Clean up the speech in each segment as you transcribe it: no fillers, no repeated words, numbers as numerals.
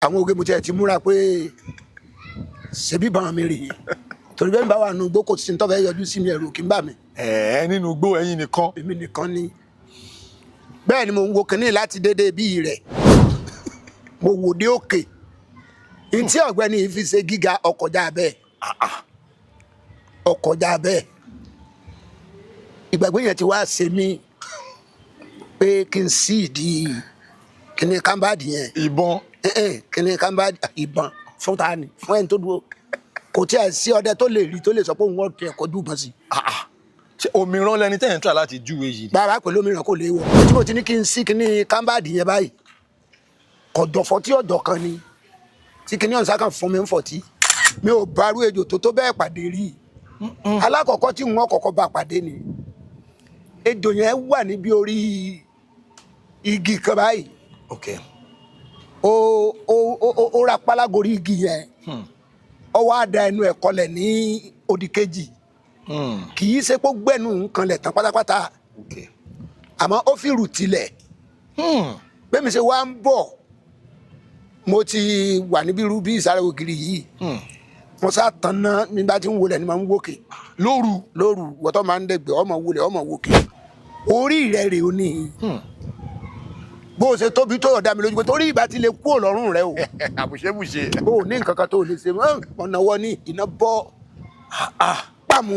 Àwọn òkè mo tiẹ̀ ti múra pé ṣebí bàn mi rèé, torí bẹ́ẹ̀ bá wà nù gbó, kò sí ní tọ́fẹ́ yọjú sí mi, ẹ̀rù kì í bà mí. Ẹ̀ẹ́, nínú igbó, ẹ̀yin nìkan? Èmi nìkan ni. Bẹ́ẹ̀ ni mo ń wo kínní láti dédé bí rẹ̀, mo wò dé òkè ntí ọ̀gbẹ́ni yìí fi ṣe gíga ọkọjá bẹ́ẹ̀, ọkọjá bẹ́ẹ̀. Ìgbàgbé yẹn ti wá ṣe mí pé kí n sí ìdí kínní kámbáàdì yẹn. Ìbọn? Kínní kámbáàdì. Ìbọn fún ta ni? Fún ẹni tó dúró, kò tí ẹ sí ọdẹ tó lè rí tó lè sọ pé òun ọ̀tẹ̀ kọjú ìbọn sí. Ṣé òmíràn lẹni tẹ́yìn tí láti júwe yìí ni? Bàbá pẹ̀lú òmíràn kò lè wọ̀. Tí mo ti ní kí n sí kínní kámbáàdì yẹn báyìí, kọ̀dọ̀fọ́ tí ọ̀dọ̀ kan ni tí kínní ọ̀sán kan fún mi ń fọ̀tí. Mi ò bá rú ejò tó tó bẹ́ẹ̀ pàdé rí. Alákọ̀ọ́kọ́ tí wọ́n kọ́kọ́ bá pàdé ni, ejò yẹn wà níbi orí igi kan báyìí. Ó rapálá gorí igi yẹn, ó wá da ẹnu ẹ̀ kọlẹ̀ ní òdì kejì. Kì í ṣe pé ó gbẹ́nu nǹkan lẹ̀ tán pátápátá, àmọ́ ó fi rù tilẹ̀. Bẹ́ẹ̀ mi ṣe wá ń bọ̀, mo ti wà níbi irú bí ìsàlẹ̀ ògiri yìí. Mo sá tanná nígbà tí ń wọlé ni mo ń wòkè. Lóru? Lóru. Wọ́tọ́ máa ń dẹ̀gbẹ́ ọmọ wọlé, ọmọ wòkè, orí rẹ̀ rè ó ní bó o ṣe tóbi tó, ọ̀dà mi lójú pé torí ìbá ti lè kú ọ̀lọ́rùn rẹ o. Àbùṣebùṣe. O ò ní nǹkan kan tó o lè ṣe mọ́. Ọ̀nà wọ ní iná bọ́ pàmò,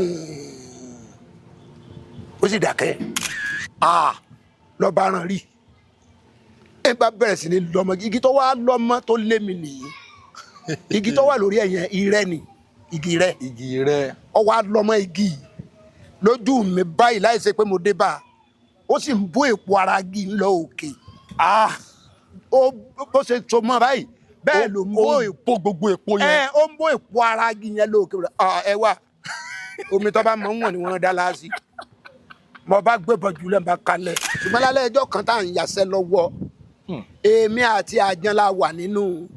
ó sì dákẹ́ lọ́ba ràn rí. Ẹ bá bẹ̀rẹ̀ sí ní lọ́mọ igi tó wá lọ́mọ tó lé mi nìyí. Igi tó wà lórí ẹ̀yẹn, irẹ́ ni, igi rẹ̀. Igi rẹ. Ọ wá lọ́mọ igi yìí lójú mi báyìí, láì ṣe pé mo dé bá a, ó sì ń bó èpo ara igi ń lọ òkè. Ó bó ṣe so mọ́ báyìí, bẹ́ẹ̀ ló ń bó Ó èpo. Bó gbogbo èpo yẹn. Ẹ ó ń bó èpo ara igi yẹn lóòkè. Ẹ wá omi tó bá mọ̀ wọ̀n ni wọ́n dá láàsì. Mo bá gbé bọ̀ jùlọ, bá kalẹ̀. Ṣùgbọ́n lálẹ́ ẹjọ́ kan tá à ń yàsẹ́ lọ́wọ́, èmi àti àjànlá wà nínú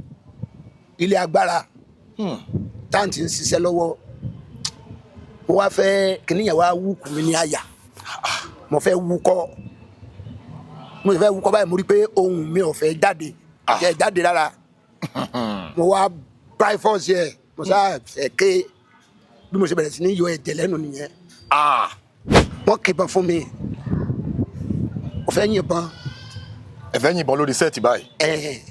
ilé agbára tá à ń ti ń ṣiṣẹ́ lọ́wọ́. Mo wá fẹ́ kìnìyàn wá wúkú mi ní àyà, mo fẹ́ wúkọ́, mo sì fẹ́ wúkọ́ báyìí, mo rí pé ohùn mi ò fẹ́ jáde, kò fẹ́ jáde rárá. Mo wá báyìí fọ́ọ̀sì ẹ̀, mo sá ẹ̀ ké. Bí mo ṣe bẹ̀rẹ̀ sí ní yọ ẹ̀jẹ̀ lẹ́nu nìyẹn. Wọ́n kìbọn fún mi, mo fẹ́ yìnbọn. Ẹ fẹ́ yìnbọn lórí set báyìí? Ẹ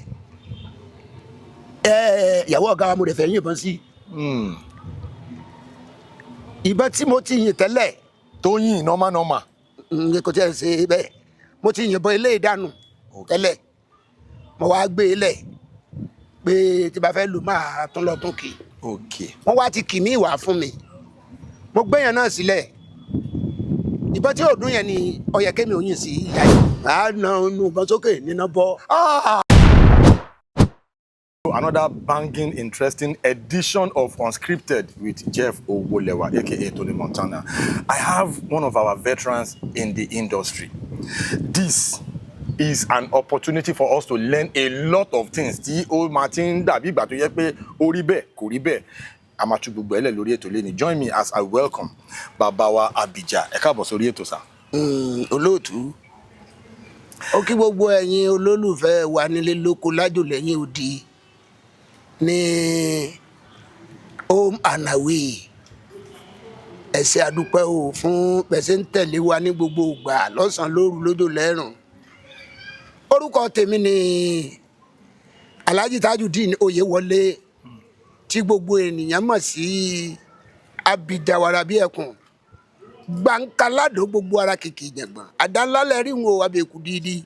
ẹ, ìyàwó ọ̀gá wa mo rẹ̀ fẹ́ yìnbọn sí. Ìbọn tí mo ti yìn tẹ́lẹ̀ Tó yìn normal normal. N kò tí ẹ ṣe bẹ́ẹ̀. Mo ti yìnbọn ilé ìdánù tẹ́lẹ̀, mo wá gbé e lẹ̀ pé tí bá fẹ́ lò, máa tún lọ tún kì í. Wọ́n wá ti kì mí ìwà fún mi, mo gbé yẹn náà sílẹ̀. Ìbọn tí ò dún yẹn ni ó yẹ kémi ò yìn sí ìyá yìí. Àá na inú ìbọn sókè níná bọ́. Another banging, interesting edition of Unscripted with Jeff Owolewa, aka Tony Montana. I have one of our veterans in the industry. This is an opportunity for us to learn a lot of things tí ó máa ti ń dàbí ìgbà tó yẹ pé ó rí bẹ́ẹ̀, kò rí bẹ́ẹ̀. A máa tú gbogbo ẹlẹ́ lórí ètò lẹ́ni. Join me as I welcome bàbá wa Abija. Ẹ káàbọ̀ sórí ètò, sir. Olóòtú, ó kí gbogbo ẹ̀yin olólùfẹ́ wa nílé lóko lájò lẹ́yìn odi ní home and away. Ẹ ṣé, àdúpẹ́ o fún bẹ́sẹ̀ ń tẹ̀lé wa ní gbogbo ìgbà, lọ́sàn-án, lóru, lójó, lẹ́rùn. Orúkọ tèmi ni Alhaji Tajudeen Oyewọlé, tí gbogbo ènìyàn mọ̀ sí Abidjawara bí ẹkùn gbàǹkaládò, gbogbo ara kìkì ìjàngbọ̀n àdánlálẹ̀ rí wọn o, abẹ́kù dídí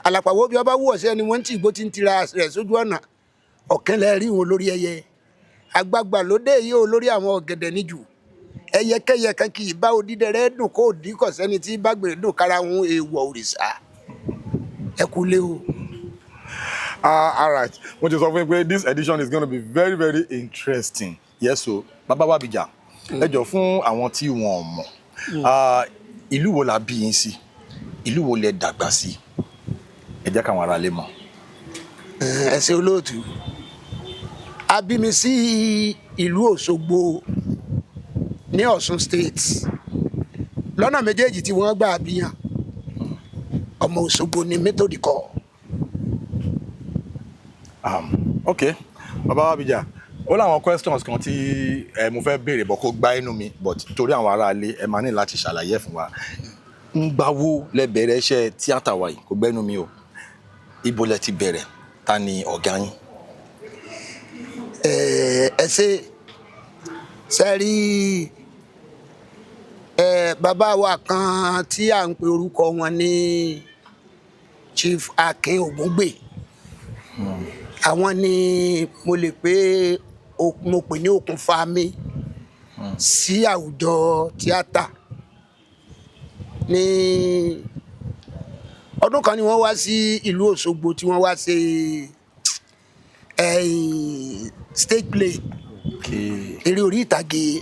àlàpàwọ́ bí ọba wù ọ̀sẹ̀ ni wọ́n ń tì igbó tí ń tira rẹ̀ sójú ọ̀nà ọ̀kẹ́lẹ̀ rí wọn lórí ẹyẹ àgbààgbà lóde yìí o, lórí àwọn ọ̀gẹ̀dẹ̀ níjù. Ẹyẹkẹyẹ kan kì í bá odídẹrẹ́ dùn kó òdì kọ̀ sẹ́ni tí bá gbèrè dùn kára ń èèwọ̀ òrìṣà. Ẹ kú lé o. Ah, all right. Mo ti sọ fún yín pé this edition is gonna be very, very interesting. Yes o, bàbá wa Abija, ẹ jọ, fún àwọn tí wọn ò mọ̀, ah, ìlú wo la bí yín sí? Ìlú wo lẹ dàgbà sí? Ẹ jẹ́ káwọn ará lè mọ̀. Ẹ ṣé, olóòtú. A bí mi sí ìlú Òṣogbo ní Ọ̀ṣun State. Lọ́nà méjèèjì tí wọ́n gbà bíyàn, ọmọ Òṣogbo ni method kọ́. Ok, bàbá wa Bíjà, ó láwọn questions kan tí ẹ mo fẹ́ béèrè bọ̀ kó gbá inú mi, but torí àwọn aráalé, ẹ máa ní láti ṣàlàyé ẹ̀ fún wa. Ńgbà wo lẹ bẹ̀rẹ̀ iṣẹ́ tíátà wa yìí? Kò gbẹ́nu mi o. Ibo lẹ ti bẹ̀rẹ̀? Ta ni ọ̀gá yín? Ẹ ṣe sẹ́rí ẹ, bàbá wa kan tí à ń pe orúkọ wọn ní Chief Akin Ògúngbè, àwọn ni mo lè pé mo pè ní okùnfà mi sí àwùjọ tíátà. Ní ọdún kan ni wọ́n wá sí ìlú Òṣogbo tí wọ́n wá ṣe stage play, eré orí ìtàgé,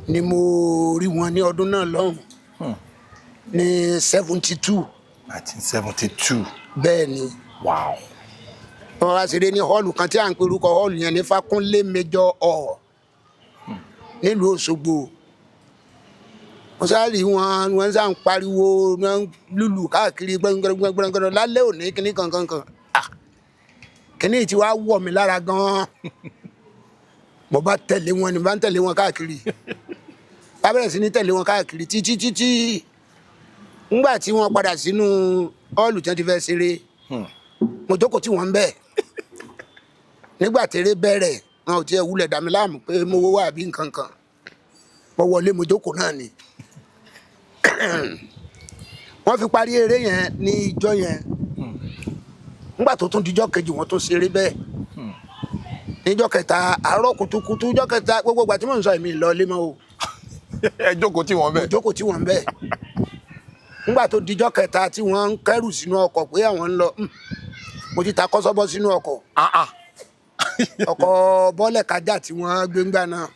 ni mo rí wọn ní ọdún náà lọ́hùn ní 72. 1972. Bẹ́ẹ̀ ni. Wọ́n wá ṣeré ní hall kan tí à ń pe orúkọ hall yẹn ní Fákúnlé Major Hall nílùú Òṣogbo. Wọ́n sáré wọn, wọ́n sá ń pariwo, wọ́n ń lùlù káàkiri gbẹngbẹngbẹngbẹngbẹ lálẹ́ òní kíní kankankan. Ah, kíní tí wàá wọ̀ mí lára gan-an, mo bá tẹ̀lé wọn ni mo bá ń tẹ̀lé wọn káàkiri, bá bẹ̀rẹ̀ sí ní tẹ̀lé wọn káàkiri títí títí. Ńgbà tí wọ́n padà sínú hall tí wọ́n ti fẹ́ ṣeré, mo jókòó tí wọ́n ń bẹ̀. Nígbà tẹ́rẹ́ bẹ̀rẹ̀, wọn ò tiẹ̀ wulẹ̀ dà mí láàmú pé mo wó wà bí nǹkan kan. Mo wọlé, mo jókòó náà ni. Wọ́n fi parí eré yẹn ní ìjọ yẹn. Nígbà tó tún dijọ́ kejì, wọ́n tún ṣeré bẹ́ẹ̀. Níjọ́ kẹta, àárọ̀ kùtùkùtù ìjọ́ kẹta, gbogbo ìgbà tí mò ń sọ, èmi lọ lé mọ́ o. Ẹ jókòó tí wọ́n Mo bẹ̀. jókòó tí wọ́n ń bẹ̀. Nígbà tó dijọ́ kẹta tí wọ́n ń kẹ́rù sínú ọkọ̀ pé àwọn ń lọ, mo ti ta kọ́sọ́bọ́ sínú ọkọ̀, ọkọ̀ bọ́ọ̀lẹ̀ kájà tí wọ́n gbé ńgbà náà.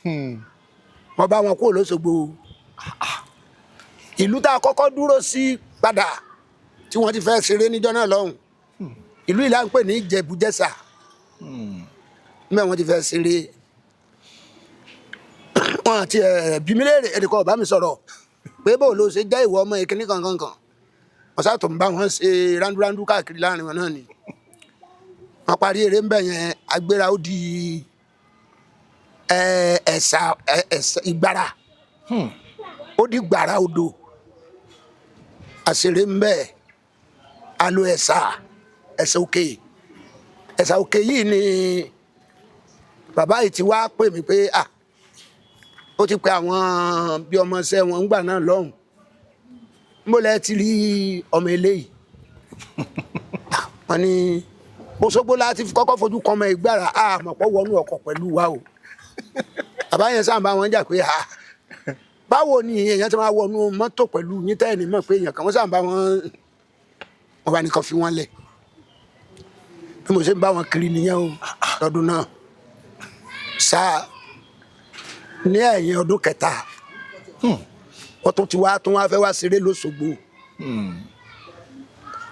Mo bá wọn kúrò lóṣogbo. Ìlú tá a kọ́kọ́ dúró sí padà tí wọ́n ti fẹ́ ṣeré níjọ́ náà lọ́hùn, ìlú ìlà ń pè ní Ìjẹ̀bú-Jẹ̀ṣà mẹ́ wọ́n ti fẹ́ ṣeré. Wọn àti ẹ̀ bí mi léèrè, ẹnìkan ò bá mi sọ̀rọ̀ pé bó ló ṣe jẹ́, ìwọ ọmọ ìkíní kankan kan. Wọ́n sá tó ń bá wọn ṣe rándúrándú káàkiri láàrin wọn náà ni. Wọ́n parí eré ńbẹ̀ yẹn, agbéra, ó di Ẹ̀sà, Ẹ̀sà Ìgbára, ó di Gbàrà Odò, àṣeré ńbẹ̀, alo Ẹ̀sà, Ẹ̀sà Òkè. Ẹ̀sà Òkè yìí ni bàbá yìí ti wá pè mí pé à ó ti pe àwọn bí ọmọọṣẹ́ wọn ńgbà náà lọ́hùn, mo lẹ ti rí ọmọ eléyìí. Wọ́n ní Òṣogbo láti kọ́kọ́ fojú kan ọmọ Ìgbára, àmọ́ pọ̀ wọnú ọkọ̀ pẹ̀lú wa o. Bàbá yẹn sáà bá wọn jà pé à báwo ni èèyàn ti máa wọnú mọ́tò pẹ̀lú yín tẹ́ẹ̀ ní mọ̀ pé èèyàn kan. Wọ́n sáà bá wọn, wọn bá nìkan fi wọ́n lẹ̀. Bí mo ṣe ń bá wọn kiri nìyẹn o lọ́dún náà. Sáà ní ẹ̀yìn ọdún kẹta, wọ́n tún ti wá tún wá fẹ́ wá ṣeré lóṣogbo,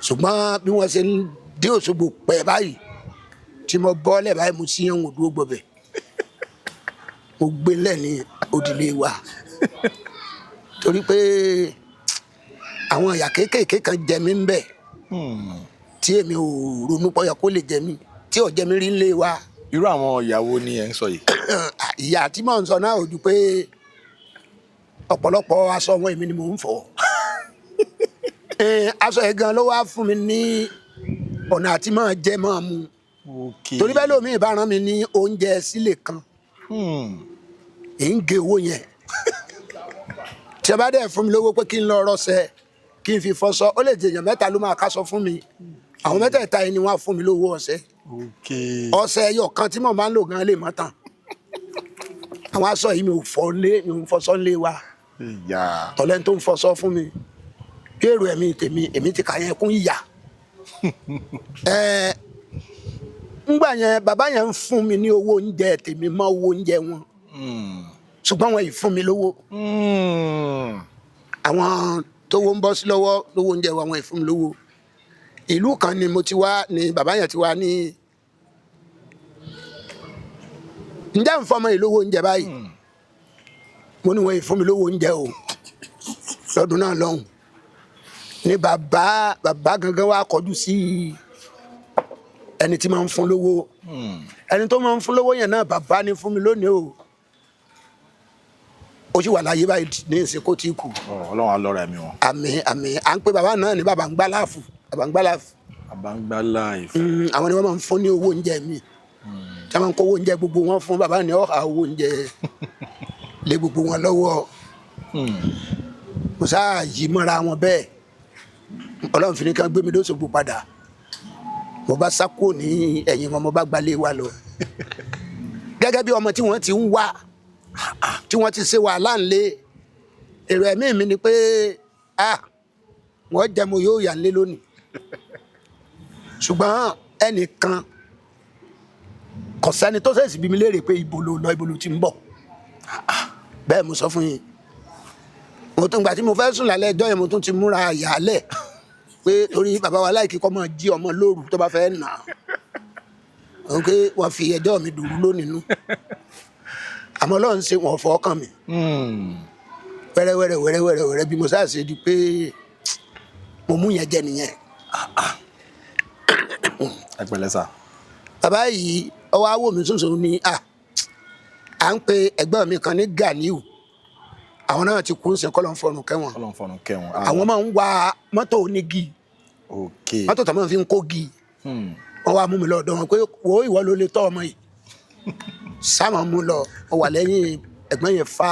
ṣùgbọ́n bí wọ́n ṣe ń dé Òṣogbo pẹ̀ báyìí tí mo bọ́lẹ̀ báyìí, mo sì yàn wò dúró gbọbẹ̀, mo gbé lẹ̀ ní òdìlé wa, torí pé àwọn ìyà kéékèèké kan jẹ mí ń bẹ̀ tí èmi ò ronú pọ̀ yẹ kó lè jẹ mí, tí ò jẹ mí rí ń lé wa. Irú àwọn ìyàwó ni ẹ ń sọ yìí? Ìyà tí mò ń sọ náà ò ju pé ọ̀pọ̀lọpọ̀ aṣọ wọn, èmi ni mò ń fọ̀. Aṣọ yẹn gan ló wá fún mi ní ọ̀nà àti máa jẹ máa mu, torí bẹ́ẹ̀ lómi ìbá rán mi ní oúnjẹ sílè kan, èyí ń gé owó yẹn. Tí a bá dẹ̀ fún mi lówó pé kí n lọ rọṣẹ kí n fi fọṣọ, ó lè jẹ èèyàn mẹ́ta ló máa káṣọ fún mi, àwọn mẹ́tẹ̀ẹ̀ta yìí ni wọ́n á fún mi lówó ọṣẹ. Ọṣẹ ẹyọ kan tí mo máa ń lò gan lè mọ́ tán. Àwọn aṣọ yìí, mi ò fọ lé, mi ò ń fọṣọ lé wa. Tọ́lẹ́ tó ń fọṣọ fún mi bí èrò ẹ̀mí tèmi, èmi ti kà yẹn kún ìyà. Ńgbà yẹn, bàbá yẹn ń fún mi ní owó oúnjẹ tèmi mọ́ owó oúnjẹ wọn, ṣùgbọ́n wọn yìí fún mi lówó. Àwọn tówó ń bọ́ sí lọ́wọ́ lówó oúnjẹ wa, wọn yìí fún mi lówó. Ìlú kan ni mo ti wá ni bàbá yẹn ti wá ní, ǹjẹ́ ń fọmọ yìí lówó oúnjẹ báyìí? Mo ní wọn yìí fún mi lówó oúnjẹ o. Lọ́dún náà lọ́hùn ni bàbá gangan wa kọjú sí Ẹni tí máa ń fún lówó, ẹni tó máa ń fún lówó yẹn náà, bàbá ni fún mi lónìí o. Ó sì wà láyé báyìí ní ìsìnkú tí kù. Ọ, Ọlọ́run á lọ́ra ẹ̀mí wọn. Àmín, àmín. À ń pè bàbá náà ní Bàbá ń gbá láàfù, Bàbá ń gbá láàfù. Bàbá ń gbá life. Àwọn ni wọ́n máa ń fún ní owó oúnjẹ mi, tí wọ́n máa ń kó owó oúnjẹ gbogbo wọn fún bàbá ní ọ̀hà owó oúnjẹ lé gbogbo wọn lọ́wọ́. Mo sáà yí mọ́ra wọn bẹ́ẹ̀. Ọlọ́run fi ní kí wọ́n gbé mi lóṣogbo padà. Mo bá sá kúrò ní ẹ̀yìn wọn, mo bá gbalé wa lọ gẹ́gẹ́ bí ọmọ tí wọ́n ti ń wá, tí wọ́n ti ṣe wàhálà ńlé. Èrò ẹ̀mí mi ni pé, ah, wọ́n jẹ́ mo yóò yà ńlé lónìí. Ṣùgbọ́n ẹnìkan kò sẹ́ni tó ṣèṣì bí mi léèrè pé ibo ló lọ, ibo ló ti ń bọ̀. Bẹ́ẹ̀ mo sọ fún yín. Mo tún gbà tí mo fẹ́ sùn lálẹ́ ẹjọ́ yẹn, mo tún ti múra yàálẹ̀ pé torí bàbá wa láìkí kọ́ máa jí ọmọ lóru tó bá fẹ́ nà á. Òun pé wọ́n fi ẹjọ́ mi dùrú lónìí nú, àmọ́ Ọlọ́run ṣe wọ́n fọ́ ọkàn mi. Wẹ́rẹ́wẹ́rẹ́ wẹ́rẹ́wẹ́rẹ́ wẹ́rẹ́ bí mo sáà ṣe di pé mo mú yẹn jẹ nìyẹn. Ẹ pẹ̀lẹ́ sà. Bàbá yìí ọwọ́ awò mi tuntun ni à ń pe ẹ̀gbọ́n mi kan ní Ganiu. Àwọn náà ti kú ń sìn, kọ́lọ́ ń fọrùn kẹ́wọ̀n. Ọlọ́run fọ̀run kẹ́wọn. Àwọn máa ń wa mọ́tò onígi. Mọ́tò tó máa fi ń kógi. Wọ́n wá mú mi lọ́dọ̀ wọn pé, wo, ìwọ ló lè tọ́ ọmọ yìí. Sáwọn mú lọ, wọ́n wà lẹ́yìn ẹ̀gbọ́n yẹn fa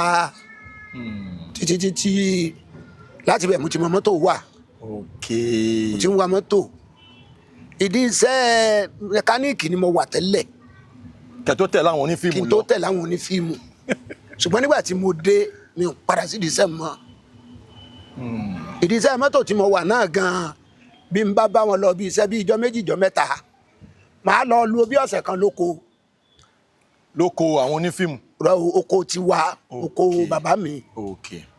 títí títí. Láti bẹ̀ mo ti mọ mọ́tò wà. Mo ti ń wa mọ́tò. Ìdí iṣẹ́ mẹkáníìkì ni mo wà tẹ́lẹ̀. Kẹ́ tó tẹ̀lé àwọn Kí onífíìmù n tó lọ. tẹ̀lé àwọn onífíìmù. Ṣùgbọ́n nígbà tí mo dé, mi ò padà sí ìdí iṣẹ́ mọ́. Ìdí iṣẹ́ mọ́tò tí mo wà náà gan-an, bí n bá bá wọn lọ bí iṣẹ́ bí ijọ́ 2, ijọ́ 3, màá lọ lu bí ọ̀sẹ̀ kan lóko. Lóko àwọn onífíìmù. Rọ, oko tiwa, oko bàbá mi.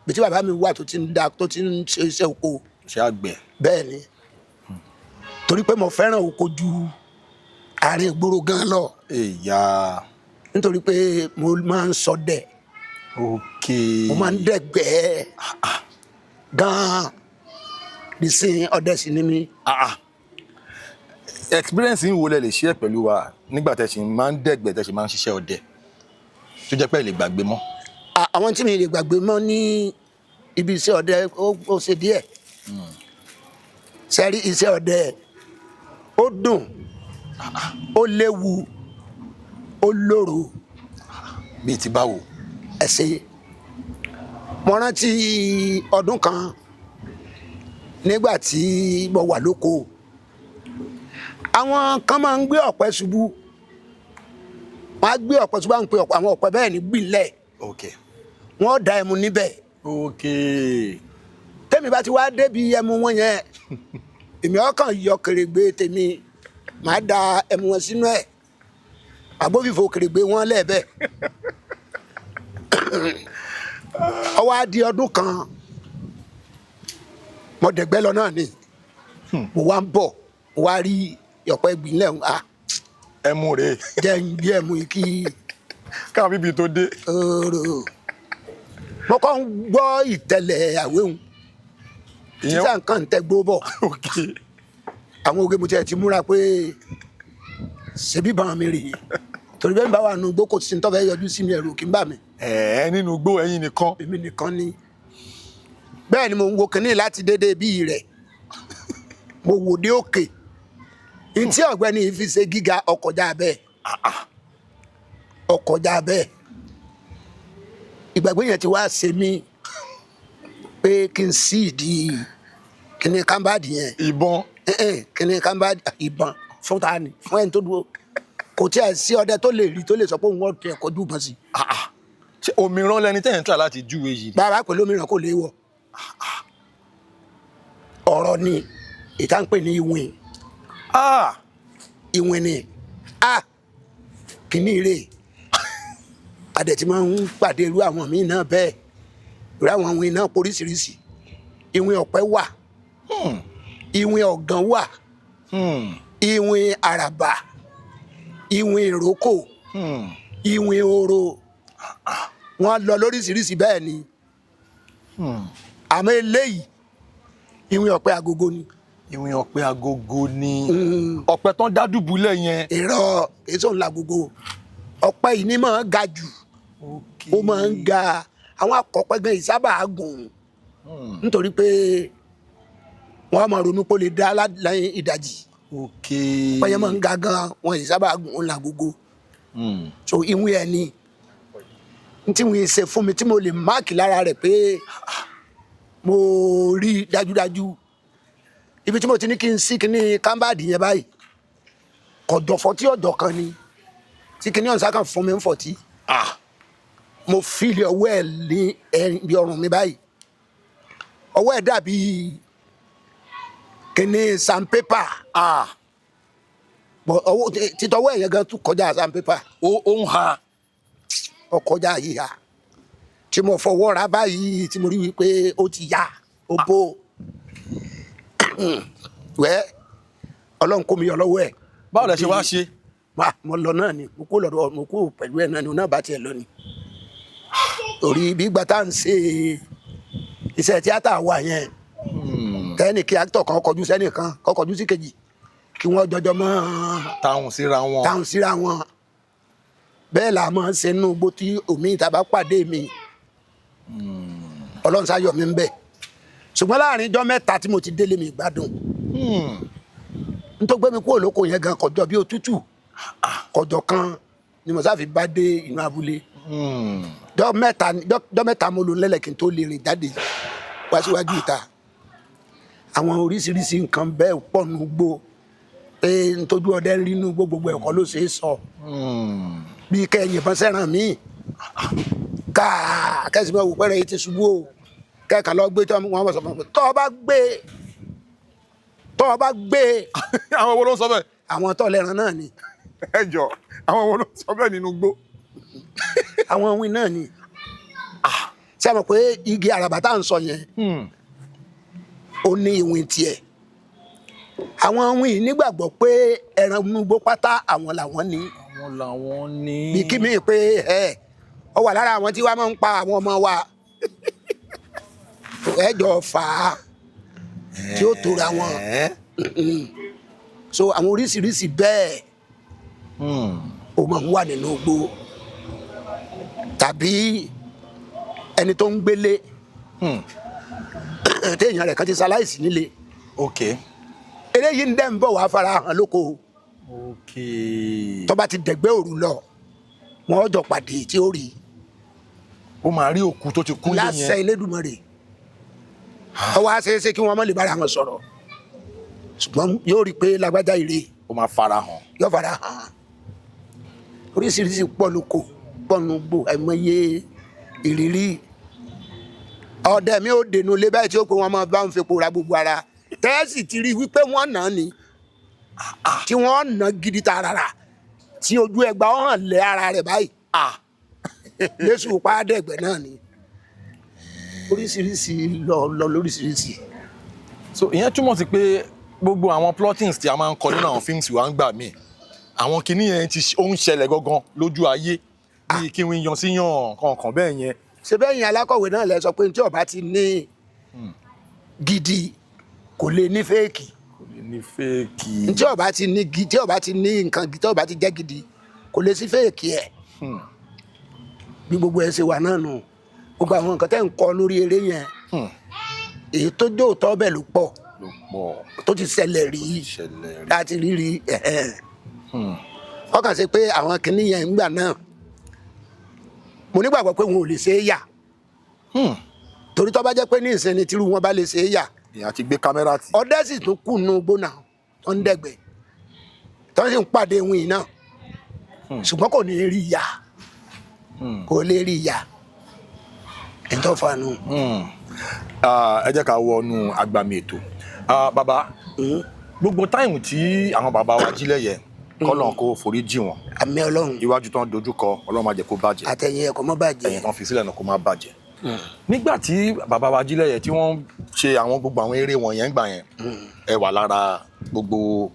Bí tí bàbá mi wà tó ti ń da, tó ti ń ṣe iṣẹ́ oko. Ṣé àgbẹ̀. Bẹ́ẹ̀ ni, torí pé mo fẹ́ràn oko ju àárín ìgboro gan lọ. Èyà. Nítorí pé mo máa ń ṣọdẹ. Mo máa ń dẹ̀gbẹ́ gan-an nísìnyí. Ọdẹ sì ni mí. Experience yín wo lẹ lè share pẹ̀lú wa nígbà tẹ́ ṣì máa ń dẹ̀gbẹ́, tẹ́ ṣì máa ń ṣiṣẹ́ ọdẹ, tó jẹ́ pé ẹ lè gbàgbé mọ́? Àwọn tí mi lè gbàgbé mọ́ ní ibi iṣẹ́ ọdẹ, ó ṣe díẹ̀. Sẹ́rí, iṣẹ́ ọdẹ ó dùn, ó léwu, ó lóró. Bíi ti báwo? Ẹ ṣe. Mo rántí ọdún kan nígbà tí mo wà lóko, àwọn kan máa ń gbé ọ̀pẹ ṣubú. Wọ́n á gbé ọ̀pẹ ṣubú, à ń pe àwọn ọ̀pẹ bẹ́ẹ̀ ní gbìnlẹ̀. Wọ́n da ẹmu níbẹ̀. Tẹ́mi bá ti wá débi ẹmu wọn yẹn, èmi ọkàn yọ kèrègbè tèmi, màá da ẹmu wọn sínú ẹ̀, àgbófìfo kèrègbè wọn lẹ́ẹ̀bẹ̀. Ó wá di ọdún kan, mo dẹ̀gbẹ́ lọ náà ni, mo wá ń bọ̀, mo wá rí ọ̀pẹ gbìnlẹ̀ ń a Ẹmu rèé. Jẹ́ ń gbé ẹmu yìí kí Káwọn bíbí tó dé. Ooo, mo kọ́ ń gbọ́ ìtẹ̀lẹ̀ àwéhùn. Ìyẹn Títà nǹkan ń tẹ gbó bọ̀. Àwọn oge mo tiẹ̀ ti múra pé ṣebí bàn mi rèé, torí bẹ́ẹ̀ bá wà nù gbó, kò sí ní tọ́fẹ́ yọjú sí mi, ẹ̀rù kì í bà mí. Ẹ̀ẹ́, nínú igbó, ẹ̀yin nìkan? Èmi nìkan ni. Bẹ́ẹ̀ ni mo ń wo kínní láti dédé bí rẹ̀, mo wò dé òkè ntí ọ̀gbẹ́ni yìí fi ṣe gíga ọkọjá bẹ́ẹ̀, ọkọjá bẹ́ẹ̀. Ìgbàgbé yẹn ti wá ṣe mí pé kí n sí ìdí kínní kámbáàdì yẹn. Ìbọn. Kínní kámbáàdì. Ìbọn fún ta ni? Fún ẹni tó dúró, kò tí ẹ sí ọdẹ tó lè rí tó lè sọ pé òun ọ̀tẹ̀ kọjú ìbọn sí. Ṣé òmíràn lẹni tẹ́yìn tíra láti júwe yìí ni? Bàbá pẹ̀lú òmíràn kò lè wọ̀. Ọ̀rọ̀ ni ìta ń pè ní ìwìn. Ìwìn ni a kìíní rè. Adẹ̀ tí máa ń pàdé irú àwọn míì náà bẹ́ẹ̀. Irú àwọn ìwìn náà poríṣiríṣi. Ìwìn ọ̀pẹ wà, ìwìn ọ̀gàn wà, ìwìn àràbà, ìwìn ìrókò, ìwìn oro. Wọ́n lọ lóríṣiríṣi bẹ́ẹ̀ ni. Àmọ́ eléyìí, ìwìn ọ̀pẹ agogo ni. Ìwìn ọ̀pẹ agogo ni ọ̀pẹ tán dá dùbúlẹ̀ yẹn. Irọ́, èso ńlá gbogbo ọ̀pẹ yìí ni máa ń ga jù. Ó máa ń ga. Àwọn akọ̀pẹ gan yìí sábà gùn, nítorí pé wọ́n á máa ronú pé ó lè dá lẹ́yìn ìdajì. Ọ̀pẹ yẹn máa ń ga gan, wọn yìí sábà gùn. Ó ńlá gbogbo. So ìwìn ẹ̀ ni n tí wọ́n ṣe fún mi tí mo lè mark lára rẹ̀ pé mo rí dájúdájú. Ibi tí mo ti ní kí n sí kíní kámbáàdì yẹn báyìí, kọ̀dọ̀ fọ́tí ọ̀dọ̀ kan ni tí kíní ọ̀sán kan fún mi ń fọ̀tí. Mo feel ọwọ́ ẹ̀ ní ẹ̀yìn ọrùn mi báyìí. Ọwọ́ ẹ̀ dàbí kíní sandpaper. Bọ̀ ọwọ́ títọ́wọ́ ẹ̀ yẹn gan tún kọjá sandpaper. Ó ń ha. Ọkọjá yíya tí mo fọwọ́ ra báyìí, tí mo rí wípé ó ti ya, ó bó wẹ́. Ọlọ́run kó mi yọ lọ́wọ́ ẹ̀. Báwo lẹ ṣe wá ṣe? Mo lọ náà ni, mo kó lọ́dọ̀, mo kó pẹ̀lú ẹ̀ náà ni, òun náà bá tiẹ̀ lọ ni. Torí bí ìgbà tá à ń ṣe iṣẹ́ tíátà wa yẹn, tẹ́nì kí actor kan kọjú sẹ́nìkan, kó kọjú sí kejì, kí wọ́n jọjọ mọ́ Táwọn síra wọn. Táwọn síra wọn. Bẹ́ẹ̀ là máa ń ṣe nínú igbó tí omi ìta bá pàdé mi. Ọlọ́run sáyọ̀ mi ń bẹ̀. Ṣùgbọ́n láàrin ijọ́ 3 tí mo ti délé, mi gbádùn. N tó gbé mi kúrò lóko yẹn gan kọjọ bí òtútù kọjọ kan ni mo sáfi bá dé inú abúlé. Jọ́ 3 mo lò lẹ́lẹ̀ kí n tó lè rìn jáde wá síwájú ìta. Àwọn oríṣiríṣi nǹkan bẹ́ẹ̀ pọ̀ nù gbó pé ntójú ọdẹ ń rí inú gbó, gbogbo ẹ̀kọ́ ló ṣe é sọ. Bí kẹ́ ẹ yìnbọn sẹ́ràn míì káà, kẹ́sì máa wò pẹ́rẹ́ yìí ti ṣubú o, kẹ́ẹ̀kan lọ gbé tí wọ́n bá sọ fún mi pé tọ́ ọ bá gbé, tọ́ ọ bá gbé. Àwọn wo ló ń sọ bẹ́ẹ̀? Àwọn tọ́ lẹ́ran náà ni. Ẹ jọ, àwọn wo ló ń sọ bẹ́ẹ̀ nínú igbó? Àwọn ohun náà ni. Ṣé ẹ mọ̀ pé igi àràbà tá à ń sọ yẹn, ó ní ìwìn tiẹ̀. Àwọn ohun yìí nígbàgbọ́ pé ẹran inú igbó pátá, àwọn làwọn ní. Àwọn làwọn ní. Bí kí mi pé ẹ ọ wà lára àwọn tí wàá máa ń pa àwọn ọmọ wa, ẹ jọ fà á tí ó tóra wọn. So àwọn oríṣiríṣi bẹ́ẹ̀ ó máa ń wà nínú igbó, tàbí ẹni tó ń gbélé téèyàn rẹ̀ kan ti ṣaláìsí nílé. Eléyìí ń dẹ́ ń bọ̀ wá fara hàn lóko. Tó bá ti dẹ̀gbẹ́ òru lọ, wọ́n jọ pàdé tí ó rí. Ó máa rí òkú tó ti kú lé Láṣẹ yẹn. Elédùmarè. Ọwọ́ àṣeéṣe kí wọ́n má lè bára wọn sọ̀rọ̀, ṣùgbọ́n yóò rí i pé lágbájá ire. Ó máa fara hàn. Yóò fara hàn. Oríṣiríṣi pọ̀ lóko, pọ̀ nùgbò, àìmọye ìrírí. Ọdẹ mi ò dènù lé báyìí tí ó pé wọn máa bá ń fepo ra gbogbo ara, tẹ́ẹ̀sì ti rí wípé wọ́n nà á ni, tí wọ́n nà gidi tààràrà, tí ojú ẹgba ó hàn lé ara rẹ̀ báyìí, lẹ́sùn pàdẹ́gbẹ̀ náà ni. Oríṣiríṣi lọ lọ lóríṣiríṣi. So ìyẹn túmọ̀ sí pé gbogbo àwọn plottings tí a máa ń kọ nínú àwọn fíìmù wa ń gbà míì, àwọn kinní yẹn ti ó ń ṣẹlẹ̀ gangan lójú ayé, bíi kí wọ́n yan sí yàn kankan bẹ́ẹ̀ yẹn. Ṣe bẹ́ẹ̀ yẹn, alákọ̀wé náà lẹ sọ pé tí ó bá ti ní gidi, kò lè ní fake. Kò lè ní fake. Tí ó bá ti ní gidi, tí ó bá ti ní nǹkan gidi, tí ó bá ti jẹ́ gidi, kò lè sí fake ẹ̀. Bí gbogbo ẹ̀ ṣe wà náà nù, gbogbo àwọn nǹkan tẹ́ ń kọ lórí eré yẹn, èyí tó dé òótọ́ bẹ́ẹ̀ ló pọ̀. Ló pọ̀. Tó ti ṣẹlẹ̀ rí. Ṣẹlẹ̀ rí. Láti rí rí. Ọkàn ṣe pé àwọn kinní yẹn ń gbà náà, mo nígbàgbọ́ pé wọn ò lè ṣe é yà, torí tó bá jẹ́ pé ní ìsinmi tírú wọn bá lè ṣe é yà, Èèyàn ti gbé kámẹ́rà tì. Ọdẹ sì tún kù nù gbóná tó ń dẹ̀gbẹ́, tó sì ń pàdé wìn náà, ṣùgbọ́n kò ní rí yà, kò lè rí yà ẹ̀ńtọ́ fanu. Ẹ jẹ́ ká wọnú agbami ètò. Bàbá, gbogbo time tí àwọn bàbá wa jílẹ̀ yẹ, kọ́lọ̀ kó forí jì wọ́n. Àmín Ọlọ́run. Iwájú tán dojú kọ, Ọlọ́run má jẹ́ kó bàjẹ́. Àtẹ̀yìn ẹ̀kọ́ mọ́ bàjẹ́. Ẹ̀yìn tán fi sílẹ̀ náà, kó má bàjẹ́. Nígbà tí bàbá wa jílẹ̀ yẹ tí wọ́n ṣe àwọn gbogbo àwọn eré wọn yẹn gbà yẹn, ẹ wà lára gbogbo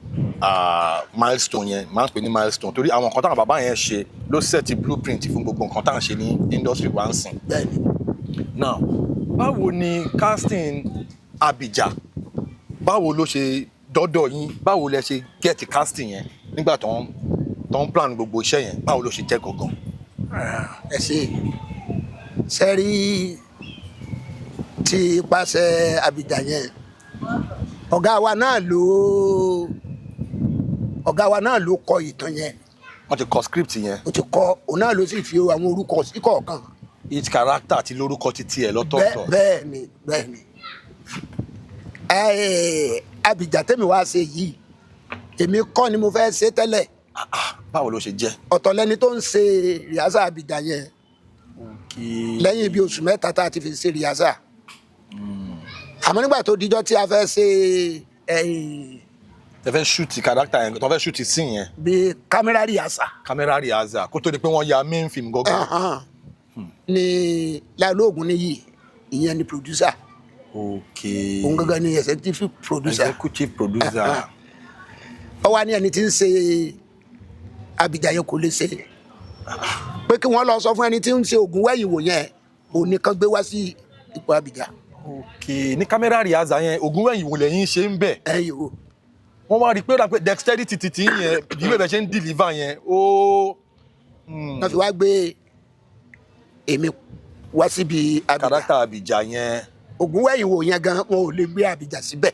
milestone yẹn. Máa ń pè ní milestone torí àwọn nǹkan táwọn bàbá yẹn ṣe ló set blueprint fún gbogbo nǹkan tá à ń ṣe ní industry wa ń sìn. Now, báwo ni casting Abija, báwo ló ṣe Dọ́dọ̀ yín, báwo lẹ ṣe get casting yẹn nígbà tó ń plan gbogbo iṣẹ́ yẹn? Báwo ló ṣe jẹ́ gangan? Ẹ ṣe sẹ́rí tí ipasẹ̀ Abidjan yẹn, ọ̀gá wa náà ló kọ ìtàn yẹn. Wọ́n ti kọ script yẹn? Ó ti kọ, òun náà ló sì fi àwọn orúkọ sí kọ̀ọ̀kan. Each character ti lórúkọ ti tiẹ̀ lọ́tọ̀ọ̀tọ̀. Bẹ́ẹ̀ ni. Abidjan tẹ́mi wá ṣe yìí, èmi kọ́ ni mo fẹ́ ṣe tẹ́lẹ̀. Ah, ah, báwo ló ṣe jẹ́? Ọ̀tọ̀ lẹni tó ń ṣe rehearsal Abidjan yẹn. Lẹ́yìn bíi oṣù 3 tá a ti fi ṣe rehearsal, àmọ́ nígbà tó dijọ́ tí a fẹ́ ṣe ẹ̀yìn, Tẹ fẹ́ shoot character yẹn, tẹ fẹ́ shoot scene yẹn. Bíi camera rehearsal. Camera rehearsal kó tó di pé wọ́n ya main film gangan. Ni Lálóògùn níyì, ìyẹn ni producer. Òun gangan ni executive producer. Executive producer. Ó wá ní ẹni tí ń ṣe Abidjan yẹn kò lè ṣe, pé kí wọ́n lọ sọ fún ẹni tí ń ṣe Ògúnwẹ̀yìnwó yẹn, òun nìkan gbé wá sí ipò Abidjan. Ok, ní camera rehearsal yẹn, Ògúnwẹ̀yìnwó lẹ́yìn ṣe ń bẹ̀? Ẹ̀yìn o. Wọ́n wá rí i pé ó dà pé dexterity ti yẹn, bí bẹ́ẹ̀ ṣe ń deliver yẹn, ó. Wọ́n fi wá gbé èmi wá síbi Abidjan. Character Abidjan yẹn. Ògúnwẹ̀yìnwó yẹn gan, wọn ò lè gbé Abidjan síbẹ̀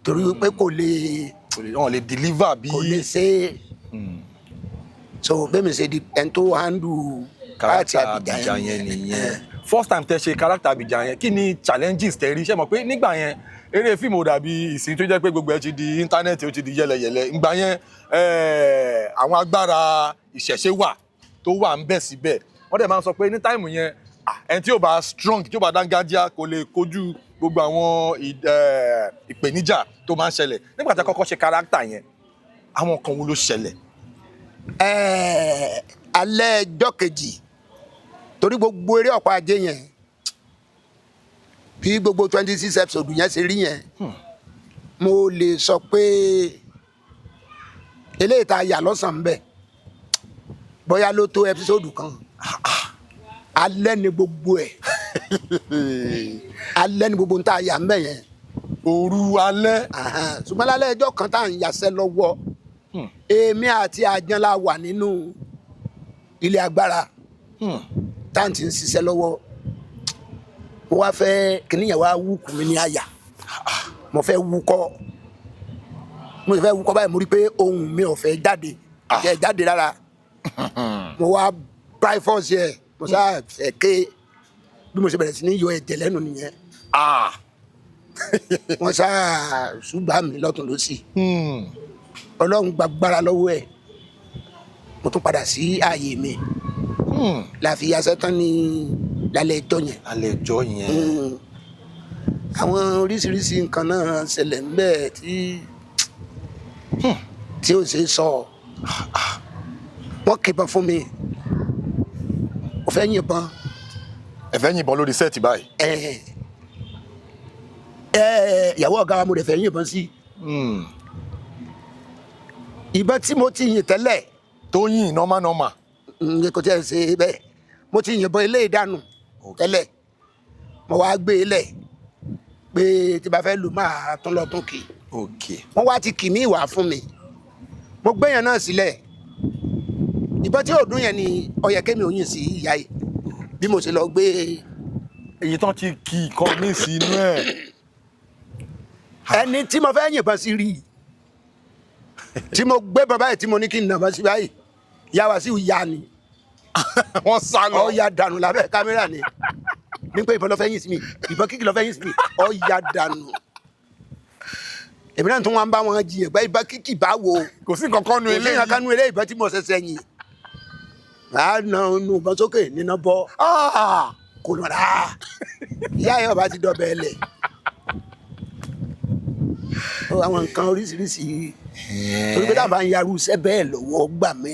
torí wípé kò lè Wọ́n lè deliver bí kò lè ṣe é. So bẹ́ẹ̀ mi ṣe di ẹni tó handle character Abidjan. Abidjan yẹn nìyẹn. First time tẹ ṣe character Abidjan yẹn, kí ni challenges tẹ rí? Ṣe mọ̀ pé nígbà yẹn, eré fíìmù ò dàbí ìsìn tó jẹ́ pé gbogbo ẹ̀ ti di íńtánẹ́ẹ̀tì, ó ti di yẹlẹyẹlẹ. Ìgbà yẹn, àwọn agbára ìṣẹ̀ṣe wà tó wà ń bẹ̀ síbẹ̀. Wọ́n dẹ̀ máa ń sọ pé ní time yẹn, ah, ẹni tí ò bá strong, tí ò bá dángájíá, kò lè kojú gbogbo àwọn ìpèníjà tó máa ń ṣẹlẹ̀. Nígbà tí a kọ́kọ́ ṣe character yẹn, àwọn kan wo ló ṣẹlẹ̀? Alẹ́ ẹjọ́ kejì, torí gbogbo eré ọ̀pá ajé yẹn, bí gbogbo 26 episode yẹn ṣe rí yẹn, mo lè sọ pé eléyìí tá a yà lọ́sàn-án bẹ́ẹ̀, bóyá ló tó episode kan. Alẹ́ ni gbogbo ẹ̀, alẹ́ ni gbogbo ń tá a yà ń bẹ̀ yẹn. Òru alẹ́. Ahan. Ṣùgbọ́n lálẹ́ ẹjọ́ kan tá à ń yàṣẹ́ lọ́wọ́, èmi àti Àjànlá wà nínú ilé agbára tá à ń ti ń ṣiṣẹ́ lọ́wọ́. Mo wá fẹ́ kìnìyàn wá wúkú mi ní àyà, mo fẹ́ wúkọ́, mo sì fẹ́ wúkọ́ báyìí, mo rí i pé ohùn mi ò fẹ́ jáde, kò fẹ́ jáde rárá. Mo wá báyìí force ẹ̀, mo sá fẹ́ ké. Bí mo ṣe bẹ̀rẹ̀ sí ní yọ ẹ̀jẹ̀ lẹ́nu nìyẹn. Wọ́n sá ṣùgbọ́n mi lọ́tún lọ́sì. Ọlọ́run gbàgbára lọ́wọ́ ẹ̀, mo tún padà sí ààyè mi. La fi yasẹ́ tán ní lálẹ́ ẹjọ́ yẹn. Alẹ́ ẹjọ́ yẹn. Àwọn oríṣiríṣi nǹkan náà ṣẹlẹ̀ ńbẹ̀ tí ò ṣe é sọ. Wọ́n kìbọn fún mi, mo fẹ́ yìnbọn. Ẹ fẹ́ yìnbọn lórí set báyìí? Ẹ ẹ, ìyàwó ọ̀gá wa mo rẹ̀ fẹ́ yìnbọn sí. Ìbọn tí mo ti yìn tẹ́lẹ̀ Tó yìn normal normal. Kò tí ẹ ṣe bẹ́ẹ̀. Mo ti yìnbọn ilé ìdánù tẹ́lẹ̀, mo wá gbé e lẹ̀ pé tí bá fẹ́ lù, máa tún lọ tún kì í. Wọ́n wá ti kì mí ìwà fún mi, mo gbé yẹn náà sílẹ̀. Ìbọn tí ò dún yẹn ni ó yẹ kémi ò yìn sí ìyá yìí. Bí mo ṣe lọ gbé Èyí tán ti kì í kan ní sínú ẹ̀. Ẹni tí mo fẹ́ yìnbọn sí rí i tí mo gbé bàbá yìí tí mo ní kí n nàbọn sí báyìí, ìyá wa sí ìyá ni. Wọ́n sá lọ. Ó ya dànù lábẹ́ kámẹ́rà ni ní pé ìbọn ló fẹ́ yìn sí mi, ìbọn kíkì ló fẹ́ yìn sí mi. Ó ya dànù. Èmi náà tún wá ń bá wọn jiyàn pé ìbọn kíkì bá wo? Kò sí nǹkan kan nu Kò sí eléyìí. nǹkan kan nu eléyìí. Ìbọn tí mo ṣẹ̀ṣẹ̀ yìn, àá na inú ìbọn sókè níná bọ́. Kò lọ rà ìyá yẹn, ọba ti dọ̀bẹ̀ ẹlẹ̀. Àwọn nǹkan oríṣiríṣi, torí pé dábàá ń yarú iṣẹ́ bẹ́ẹ̀ lọ́wọ́ gbà mí,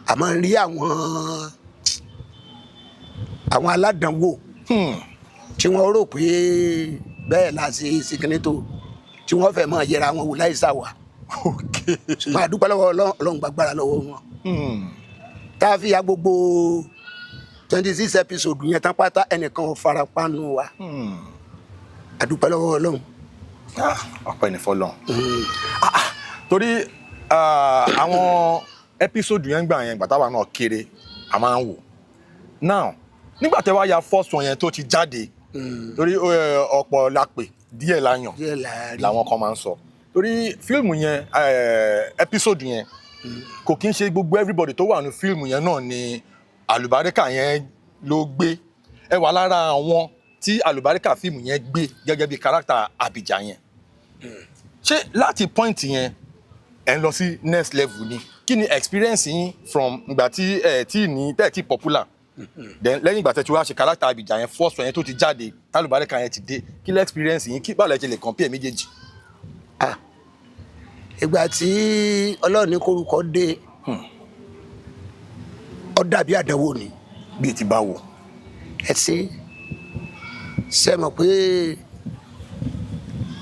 a máa ń rí àwọn aládàánwò tí wọ́n rò pé bẹ́ẹ̀ la ṣe ṣe kíní tó, tí wọ́n fẹ́ máa yẹra wọn wò láì sàwà. Ṣùgbọ́n a dúpẹ́ lọ́wọ́ Ọlọ́run, Ọlọ́run gbàgbára lọ́wọ́ wọn. Tá a fi ya gbogbo 26 episode yẹn tán pátá, ẹnìkan ò farapa nù wa. A dúpẹ́ lọ́wọ́ Ọlọ́run. Ah, ọpẹ́ ní fọ́lọ́run. Ah, ah, torí àwọn episode yẹn gbà yẹn, gbà táwa náà kéré, a máa ń wò. Now, nígbà tẹ́ wá ya first one yẹn tó ti jáde, torí ọ̀pọ̀ la pè, díẹ̀ la yàn, Díẹ̀ la rí. làwọn kan máa ń sọ, torí fíìmù yẹn, episode yẹn, kò kí ń ṣe gbogbo everybody tó wà ní fíìmù yẹn náà ni àlùbáríkà yẹn ló gbé. Ẹ wà lára àwọn tí àlùbáríkà fíìmù yẹn gbé gẹ́gẹ́ bí character Abidjan yẹn. Ṣé láti point yẹn ẹ ń lọ sí next level ni? Kí ni experience yín from ìgbà tí ẹ tí ní tẹ́ ẹ tí popular, then lẹ́yìn ìgbà tẹ́ tí wàá ṣe character Abidjan yẹn first one yẹn tó ti jáde, tálùbáríkà yẹn ti dé, kí lẹ́ experience yín? Kí báwo lẹ ṣe lè compare méjèèjì? Ah, ìgbà tí Ọlọ́run ní kórúkọ dé, ó dàbí àdánwò ni. Bíi ti báwo? Ẹ ṣe ṣe mọ̀ pé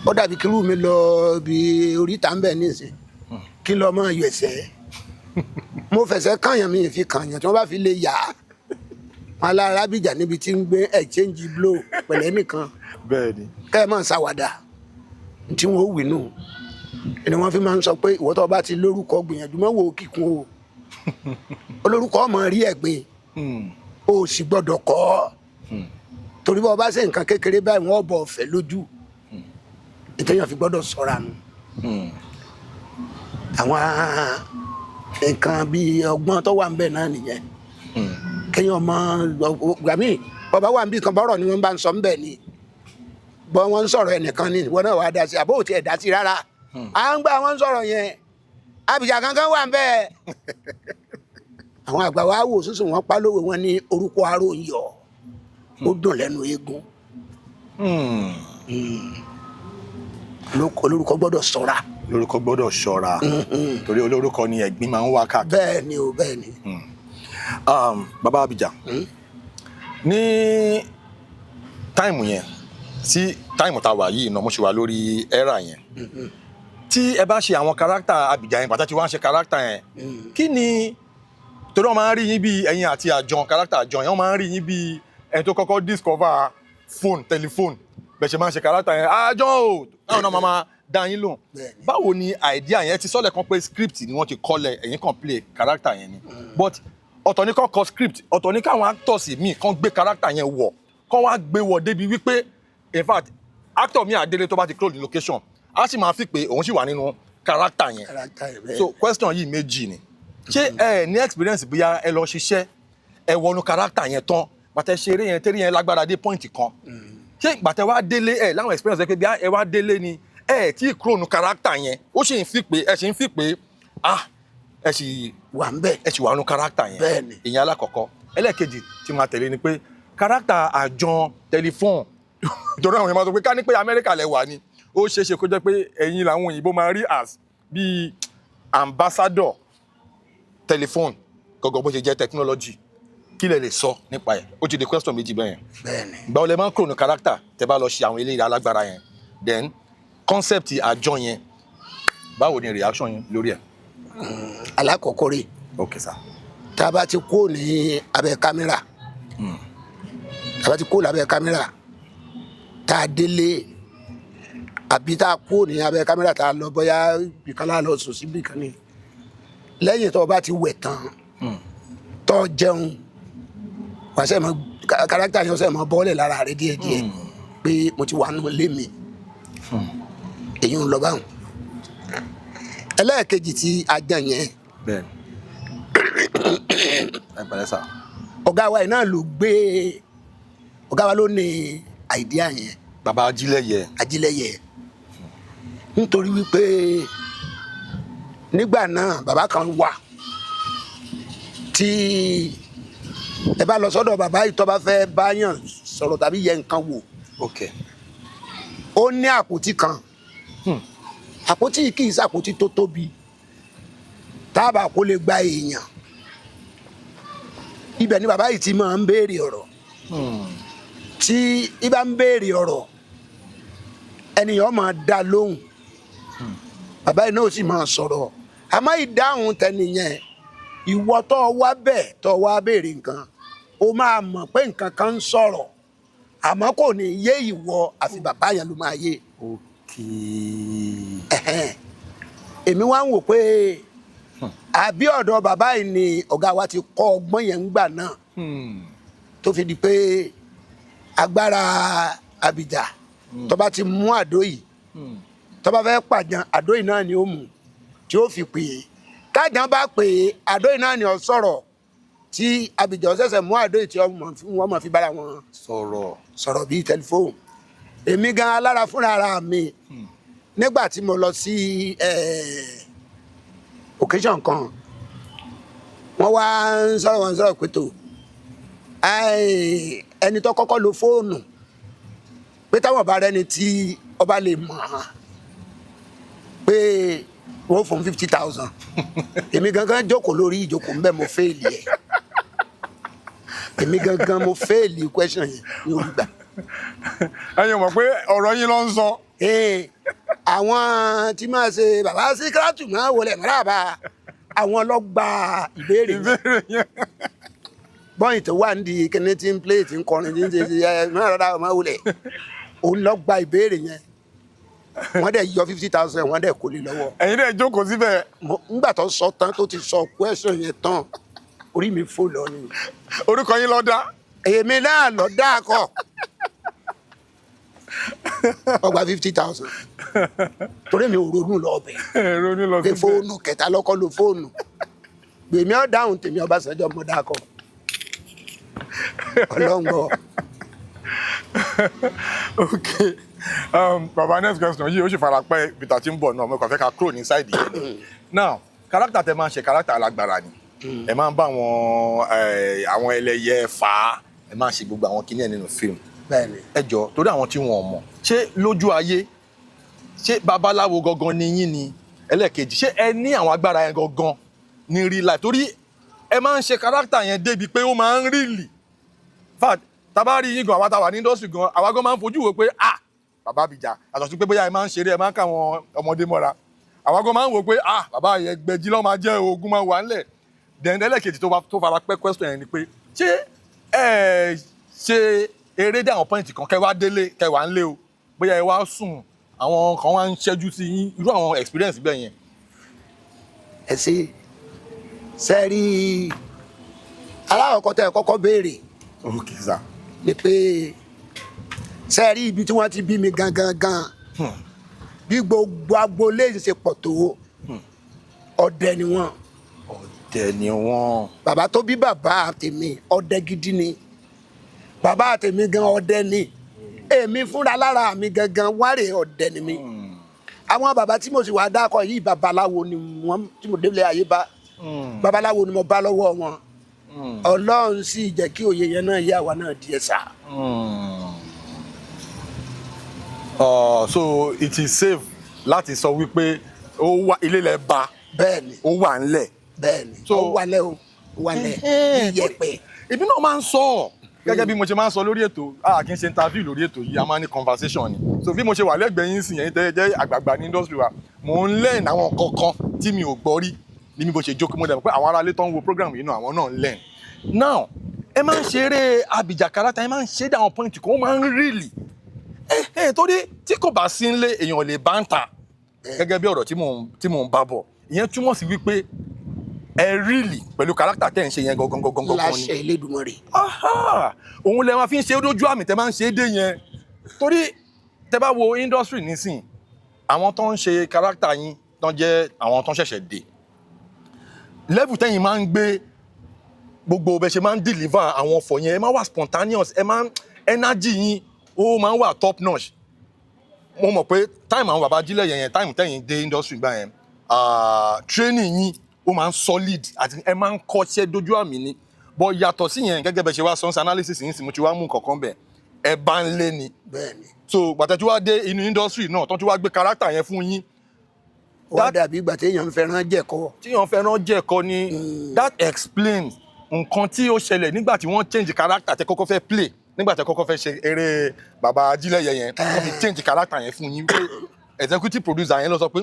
ó dàbí kírú mi lọ bí oríta ń bẹ̀ nísìn, kí lọ máa yọ ẹsẹ̀, mo fẹsẹ̀ kàyàn, mi fi kàyàn, tí wọ́n bá fi lè yà á wọn alára bìjà níbi tí ń gbé exchange blow pẹ̀lẹ́ nìkan. Bẹ́ẹ̀ ni. Kẹ́ ẹ máa ṣàwàdà tí wọ́n ó wì nù ni wọ́n fi máa ń sọ pé ìwọ tó bá ti lórúkọ, gbìyànjú mọ́ wò ó kíkún o. Olórúkọ ọmọ rí ẹ̀gbin, o sì gbọ́dọ̀ kọ́ ọ, torí bọ́ bá ṣe nǹkan kékeré báyìí, wọ́n bọ̀ ọ̀fẹ́ lójú. Ìtẹ̀yàn fi gbọ́dọ̀ ṣọ́ra nù. Àwọn nǹkan bíi ọgbọ́n tó wà ń bẹ̀ náà nìyẹn. Kéèyàn mọ gbà míì, bàbá wà níbì kan, bọ́rọ̀ ni wọ́n bá ń sọ ń bẹ̀ ni, bọ́ wọ́n ń sọ̀rọ̀ ẹnìkan ni, ìwọ náà wàá dá sí, àbó òtí ẹ̀ dá sí rárá. À ń gbà wọ́n ń sọ̀rọ̀ yẹn, Abidjan kankan wà ń bẹ̀. Àwọn àgbà wa wò sísùn, wọn pa lówe, wọn ní orúkọ aró ń yọ, ó dùn lẹ́nu eégún. Olórúkọ gbọ́dọ̀ ṣọ́ra. Lórúkọ gbọ́dọ̀ ṣọ́ra, torí olórúkọ ni ẹ̀gbin máa ń wá káàkiri. Bẹ́ẹ̀ ni o, bẹ́ẹ̀ ni. Bàbá Abidjan, ní time yẹn sí time tá a wà yìí náà, mo ṣe wà lórí era yẹn tí ẹ bá ṣe àwọn character Abidjan yẹn, pàtàkì wọ́n á ṣe character yẹn, kí ni, torí wọ́n máa ń rí yín bí ẹ̀yin àti àjọ character àjọ yẹn, wọ́n máa ń rí yín bí ẹni tó kọ́kọ́ discover phone, telephone, bẹ́ẹ̀ ṣe máa ń ṣe character yẹn, àjọ o, táwọn náà máa dá yín lóhùn. Bẹ́ẹ̀ni. Báwo ni idea yẹn ti sọ́lẹ̀ kan pé script ni wọ́n ti kọ́lẹ̀, ẹ̀yin kàn play character yẹn ni? But ọ̀tọ̀ ní kàn kọ script, ọ̀tọ̀ ní káwọn actors míì kàn gbé character yẹn wọ̀, kàn wá gbé wọ̀ débi wípé in fact actor mi àdélé tó bá ti close the location, á sì máa fi pé òun sì wà nínú character yẹn. Character yẹn, bẹ́ẹ̀. So question yìí méjì ni: ṣé ẹ ní experience bóyá ẹ lọ ṣiṣẹ́, ẹ wọnú character yẹn tán, gbàtẹ ṣeré yẹn, tẹ́rí yẹn lágbára dé point kan, ṣé gbàtẹ wá délé ẹ láwọn experience ẹ pé bí ẹ wá délé ni ẹ tí kúrò nù character yẹn, ó sì ń fi pé ẹ sì ń fi pé ah, ẹ sì Wà ń bẹ̀. ẹ sì wà nù character yẹn? Bẹ́ẹ̀ni. Ìyẹn alákọ̀ọ́kọ́. Ẹlẹ́ẹ̀kejì tí máa tẹ̀lé ni pé character àjọ tẹlifóòn, torí àwọn èèyàn máa sọ pé ká ní pé Amẹ́ríkà lẹ wà ni, ó ṣeé ṣe kó jẹ́ pé ẹ̀yin làwọn òyìnbó máa rí as bíi ambassador tẹlifóòn gọ́gọ́ bó ṣe jẹ́ technology. Kí lẹ lè sọ nípa ẹ̀? Ó ti di question méjì bẹ́ẹ̀ yẹn. Bẹ́ẹ̀ni. Ìgbà wo lẹ máa ń kúrò ní character tẹ bá lọ ṣe àwọn eléyìí alágbára yẹn? Then concept àjọ yẹn, báwo ni reaction yín lórí ẹ̀? Alákọ̀ọ́kọ́ rè, Ok sir. tá a bá ti kó ní abẹ́ kámẹ́rà, tá a bá ti kó lábẹ́ kámẹ́rà, tá a délé, àbí tá a kó ní abẹ́ kámẹ́rà, tá a lọ bóyá ibìkan lá lọ sùn síbì kan ni, lẹ́yìn tó o bá ti wẹ̀ tán, tó o jẹun, wàá sẹ́ mọ character yẹn, sẹ́ mọ bọ́ọ̀lẹ̀ lára rẹ díẹ̀díẹ̀ pé mo ti wà nù lé mi. Èyí ń lọ báwọn. Ẹlẹ́ẹ̀kejì tí a jẹ yẹn, Bẹ́ẹ̀ni, ẹ pẹ̀lẹ́ sà. Ọ̀gá wa yìí náà ló gbé, ọ̀gá wa ló ní idea yẹn. Bàbá Ajílẹ̀yẹ. Ajílẹ̀yẹ, nítorí wípé nígbà náà bàbá kan wà tí ẹ bá lọ sọ́dọ̀ bàbá yìí, tó bá fẹ́ báyàn sọ̀rọ̀ tàbí yẹ nǹkan wò, ó ní àpótí kan. Àpótí yìí kì í ṣàpótí tó tóbi táàbà kó lè gba èèyàn. Ibẹ̀ ni bàbá yìí ti máa ń béèrè ọ̀rọ̀. Tí ibà ń béèrè ọ̀rọ̀, ẹnìyàn máa dá lóhùn, bàbá yìí náà sì máa sọ̀rọ̀. Àmọ́ ìdáhùn tẹnìyẹn, ìwọ tó wá bẹ́ẹ̀, tó wá béèrè nǹkan, ó máa mọ̀ pé nǹkan kan ń sọ̀rọ̀, àmọ́ kò ní yé ìwọ, àfi bàbá yẹn ló máa yé. Ok. Ẹ̀hẹ́n. Èmi wá ń wò pé àbí ọ̀dọ̀ bàbá yìí ni ọ̀gá wa ti kọ́ ọgbọ́n yẹn ń gbà náà, tó fi di pé agbára àbìjà, tó bá ti mú àdó yìí, tó bá fẹ́ pàján, àdó yìí náà ni ó mú tí ó fi pè é. Tájàn bá pè é, àdó yìí náà ni ó sọ̀rọ̀, tí àbìjà ṣẹ̀ṣẹ̀ mú àdó yìí tí wọ́n mọ̀ fi bára wọn sọ̀rọ̀. Sọ̀rọ̀ bíi tẹlifóònù. Èmi gan alára fúnra ara mi, nígbà tí mo lọ sí occasion kan, wọ́n wá ń sọ̀rọ̀, wọ́n ń sọ̀rọ̀ pé tó ẹni tó kọ́kọ́ lo fóònù, pé táwọn bá rẹni tí ọba lè mọ̀ ọ́n, pé wọ́n fún 50,000. Èmi gangan jókòó lórí ìjókòó ńbẹ, mo fail ẹ̀. Èmi gangan mo fail question yẹn ní olùgbà. Ẹ̀yin mọ̀ pé ọ̀rọ̀ yín ló ń sọ. Ee, àwọn tí máa ṣe bàbá Síkírátù máa wọlé mọ́ràbà, àwọn ló gba ìbéèrè yẹn. Ìbéèrè yẹn. Bọ́yìn tó wà nídìí kíní tí ń play, tí ń kọrin, tí ń ṣe ẹ mọ́ràbà máa wọlé, òun ló gba ìbéèrè yẹn. Wọ́n dẹ̀ yọ 50,000, wọ́n dẹ̀ kó lé lọ́wọ́. Ẹ̀yin dẹ̀ jókòó síbẹ̀. Ńgbà tó sọ tán, tó ti sọ question yẹn tán, orí mi fò lọ ni. Orúkọ yín ló dá. Èmi náà lọ dá akọ ọgbà 50,000, torí mi ò ronú lọ ọbẹ̀. Ronú lọ pé síbẹ̀. Fóònù kẹta lọ́kọ́ lo fóònù gbèmí ọ̀ dáhùn tèmi. Ọbásanjọ́ mọ́ dákọ̀, Ọlọ́run gbọ́. Ok, baba, next question yìí, ó sì fara pẹ́ peter tí ń bọ̀ náà. Mo kàn fẹ́ ká kúrò ní side yẹn ni. Now, character tẹ máa ń ṣe, character alágbára ni. Ẹ máa ń bá àwọn ẹlẹ́yẹ fà á, ẹ máa ń ṣe gbogbo àwọn kinní ẹ̀ nínú fíìmù. Bẹ́ẹ̀ni. Ẹ jọ, torí àwọn tí wọn ò mọ̀, ṣé lójú ayé, ṣé babaláwo gangan ni yín ni? Ẹlẹ́ẹ̀kejì, ṣé ẹ ní àwọn agbára yẹn gangan ní real life? Torí ẹ máa ń ṣe character yẹn débi pé ó máa ń really fact tábà rí yín gan, àwa táwa ní industry gan, àwa gan máa ń fojú wo pé, ah, bàbá Abija, àtọ̀ sí pé bóyá ẹ máa ń ṣeré, ẹ máa ń káwọn ọmọdé mọ́ra, àwa gan máa ń wò pé, ah, bàbá yẹn gbẹjí lọ́ máa jẹ́, ogun máa wà ńlẹ̀. Then ẹlẹ́ẹ̀kejì tó fara pẹ́ question yẹn ni pé, ṣé ẹ ṣe eré dé àwọn point kan, kẹ wá délé, kẹ wá ń lé o, bóyá ẹ wá sùn, àwọn kan wá ń ṣẹ́jú sí yín, irú àwọn experience bẹ́ẹ̀ yẹn? Ẹ ṣe sẹ́ẹ̀rí, aláwọ̀kọ́ tẹ́ ẹ kọ́kọ́ béèrè Ok sir. ni pé, sẹ́ẹ̀rí ibi tí wọ́n ti bí mi gangan gan, bí gbogbo agboolé ṣe pọ̀ tó, ọdẹ ni wọ́n. Ọdẹ ni wọ́n. Bàbá tó bí bàbá tèmi, ọdẹ gidi ni. Bàbá tèmi gan ọdẹ ni. Èmi fúnra lára mi gangan wárè, ọdẹ ni mi. Àwọn bàbá tí mo sì wá dákọ yìí, babaláwo ni wọ́n. Tí mo délé ayé bá, babaláwo ni mo bá lọ́wọ́ wọn. Ọlọ́run sì jẹ́ kí òye yẹn náà yé àwa náà díẹ̀ sá. So it is safe láti sọ wípé ó wà, ilé lẹ bá? Bẹ́ẹ̀ni. Ó wà ńlẹ̀. Bẹ́ẹ̀ni. Ó wálẹ̀, o wálẹ̀ yẹ̀pẹ̀. Èmi náà máa ń sọ, gẹ́gẹ́ bí mo ṣe máa ń sọ lórí ètò, a kì í ṣe interview lórí ètò yìí, a máa ń ní conversation ni. So bí mo ṣe wà lẹ́gbẹ̀ẹ́ yín sìn, yẹn tẹ́ jẹ́ àgbààgbà ní industry wa, mò ń learn àwọn kankan tí mi ò gbọ́ rí ní bí mo ṣe jókòó. Mo dẹ̀ mọ̀ pé àwọn aráalé tó ń wo program yìí náà, àwọn náà ń learn. Now, ẹ máa ń ṣeré Abija character, ẹ máa ń ṣe dé àwọn point kan, ó máa ń really ẹ torí tí kò bá sí nílé, èèyàn lè bá ń ta. Gẹ́gẹ́ bí ọ̀rọ̀ tí mò ń bá bọ̀, ìyẹn túmọ̀ sí wípé ẹ really pẹ̀lú character tẹ́ ń ṣe yẹn gangan gangan gangan ni. Láṣẹ Elédùmarè. Aha! Òun lẹ máa fi ń ṣe lójú àmì tẹ máa ń ṣe é dé yẹn, torí tẹ bá wo industry nísìn, àwọn tó ń ṣe character yín, tó ń jẹ́ àwọn tó ń ṣẹ̀ṣẹ̀ dé level tẹ́yìn máa ń gbé, gbogbo bẹ ṣe máa ń deliver àwọn ọ̀fọ̀ yẹn, ẹ máa wà spontaneous, ẹ máa ń energy yín, ó máa ń wà top notch. Mo mọ̀ pé time àwọn bàbá jílẹ̀ yẹn, time tẹ́yìn dé industry gbà yẹn, training yín ó máa ń solid, àti ẹ máa ń kọ́ṣẹ́ dójú àmì ni. But yàtọ̀ sí yẹn, gẹ́gẹ́ bẹ ṣe wá sọ́nsì analysis yín sì, mo ti wá mú kankan bẹ̀, ẹ bá ń lé ni. Bẹ́ẹ̀ni. So gbàtẹ́ tí wàá dé inú industry náà, tó ti wá gbé character yẹn fún yín, Ó wá dàbí ìgbà téèyàn ń fẹ́ràn jẹ̀kọ́. Tíyàn fẹ́ràn jẹ́kọ́ ni. That explains nǹkan tí ó ṣẹlẹ̀ nígbà tí wọ́n change character tẹ kọ́kọ́ fẹ́ play, nígbà tẹ kọ́kọ́ fẹ́ ṣe eré bàbá ajílẹ̀yẹ yẹn, wọ́n fi change character yẹn fún yín pé executive producer yẹn lọ sọ pé,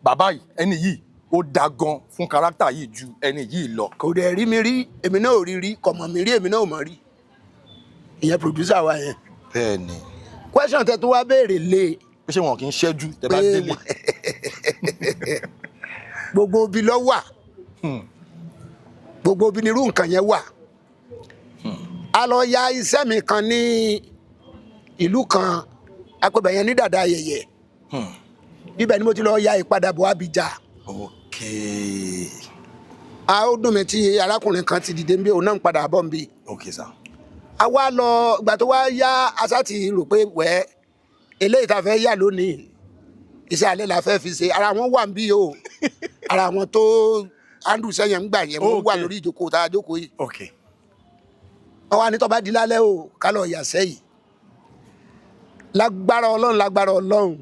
bàbá yìí, ẹni yìí ó da gan fún character yìí ju ẹni yìí lọ." Kò dẹ̀ rí mi rí, èmi náà ò rí rí, kò mọ̀ mi rí, èmi náà ò mọ̀ rí, ìyẹn producer wa yẹn. Bẹ́ẹ̀ni. Question tẹ tó wá béèrè lé Pé ṣé wọn kì í ṣẹ́jú tẹ́ bá Pé délé? Gbogbo ibi ló wà, gbogbo ibi nírú nǹkan yẹn wà. A lọ ya iṣẹ́ mi kan ní ìlú kan, apẹ̀bẹ̀ yẹn ní Dàda Ayẹyẹ. Ibẹ̀ ni mo ti lọ ya Ìpadàbọ̀ Abidjan. A ó dùn mí tí arákùnrin kan ti dìde nbí, òun náà ń padà bọ̀ nbí. Okay, sir. A wá lọ, ìgbà tó wá yá, aṣá ti rò pé wẹ́ eléyìí tá a fẹ́ yà lónìí, iṣẹ́ alẹ́ la fẹ́ fi ṣe. Ara wọn wà nbí o, ara wọn tó handle sẹ́yìn ń gbà yẹn, wọ́n wà lórí ìjókòó tá a jókòó yìí. Wọ́n wá ní tó bá di lálẹ́ o, ká lọ yà sẹ́yìn. Lágbára Ọlọ́run, lágbára Ọlọ́run,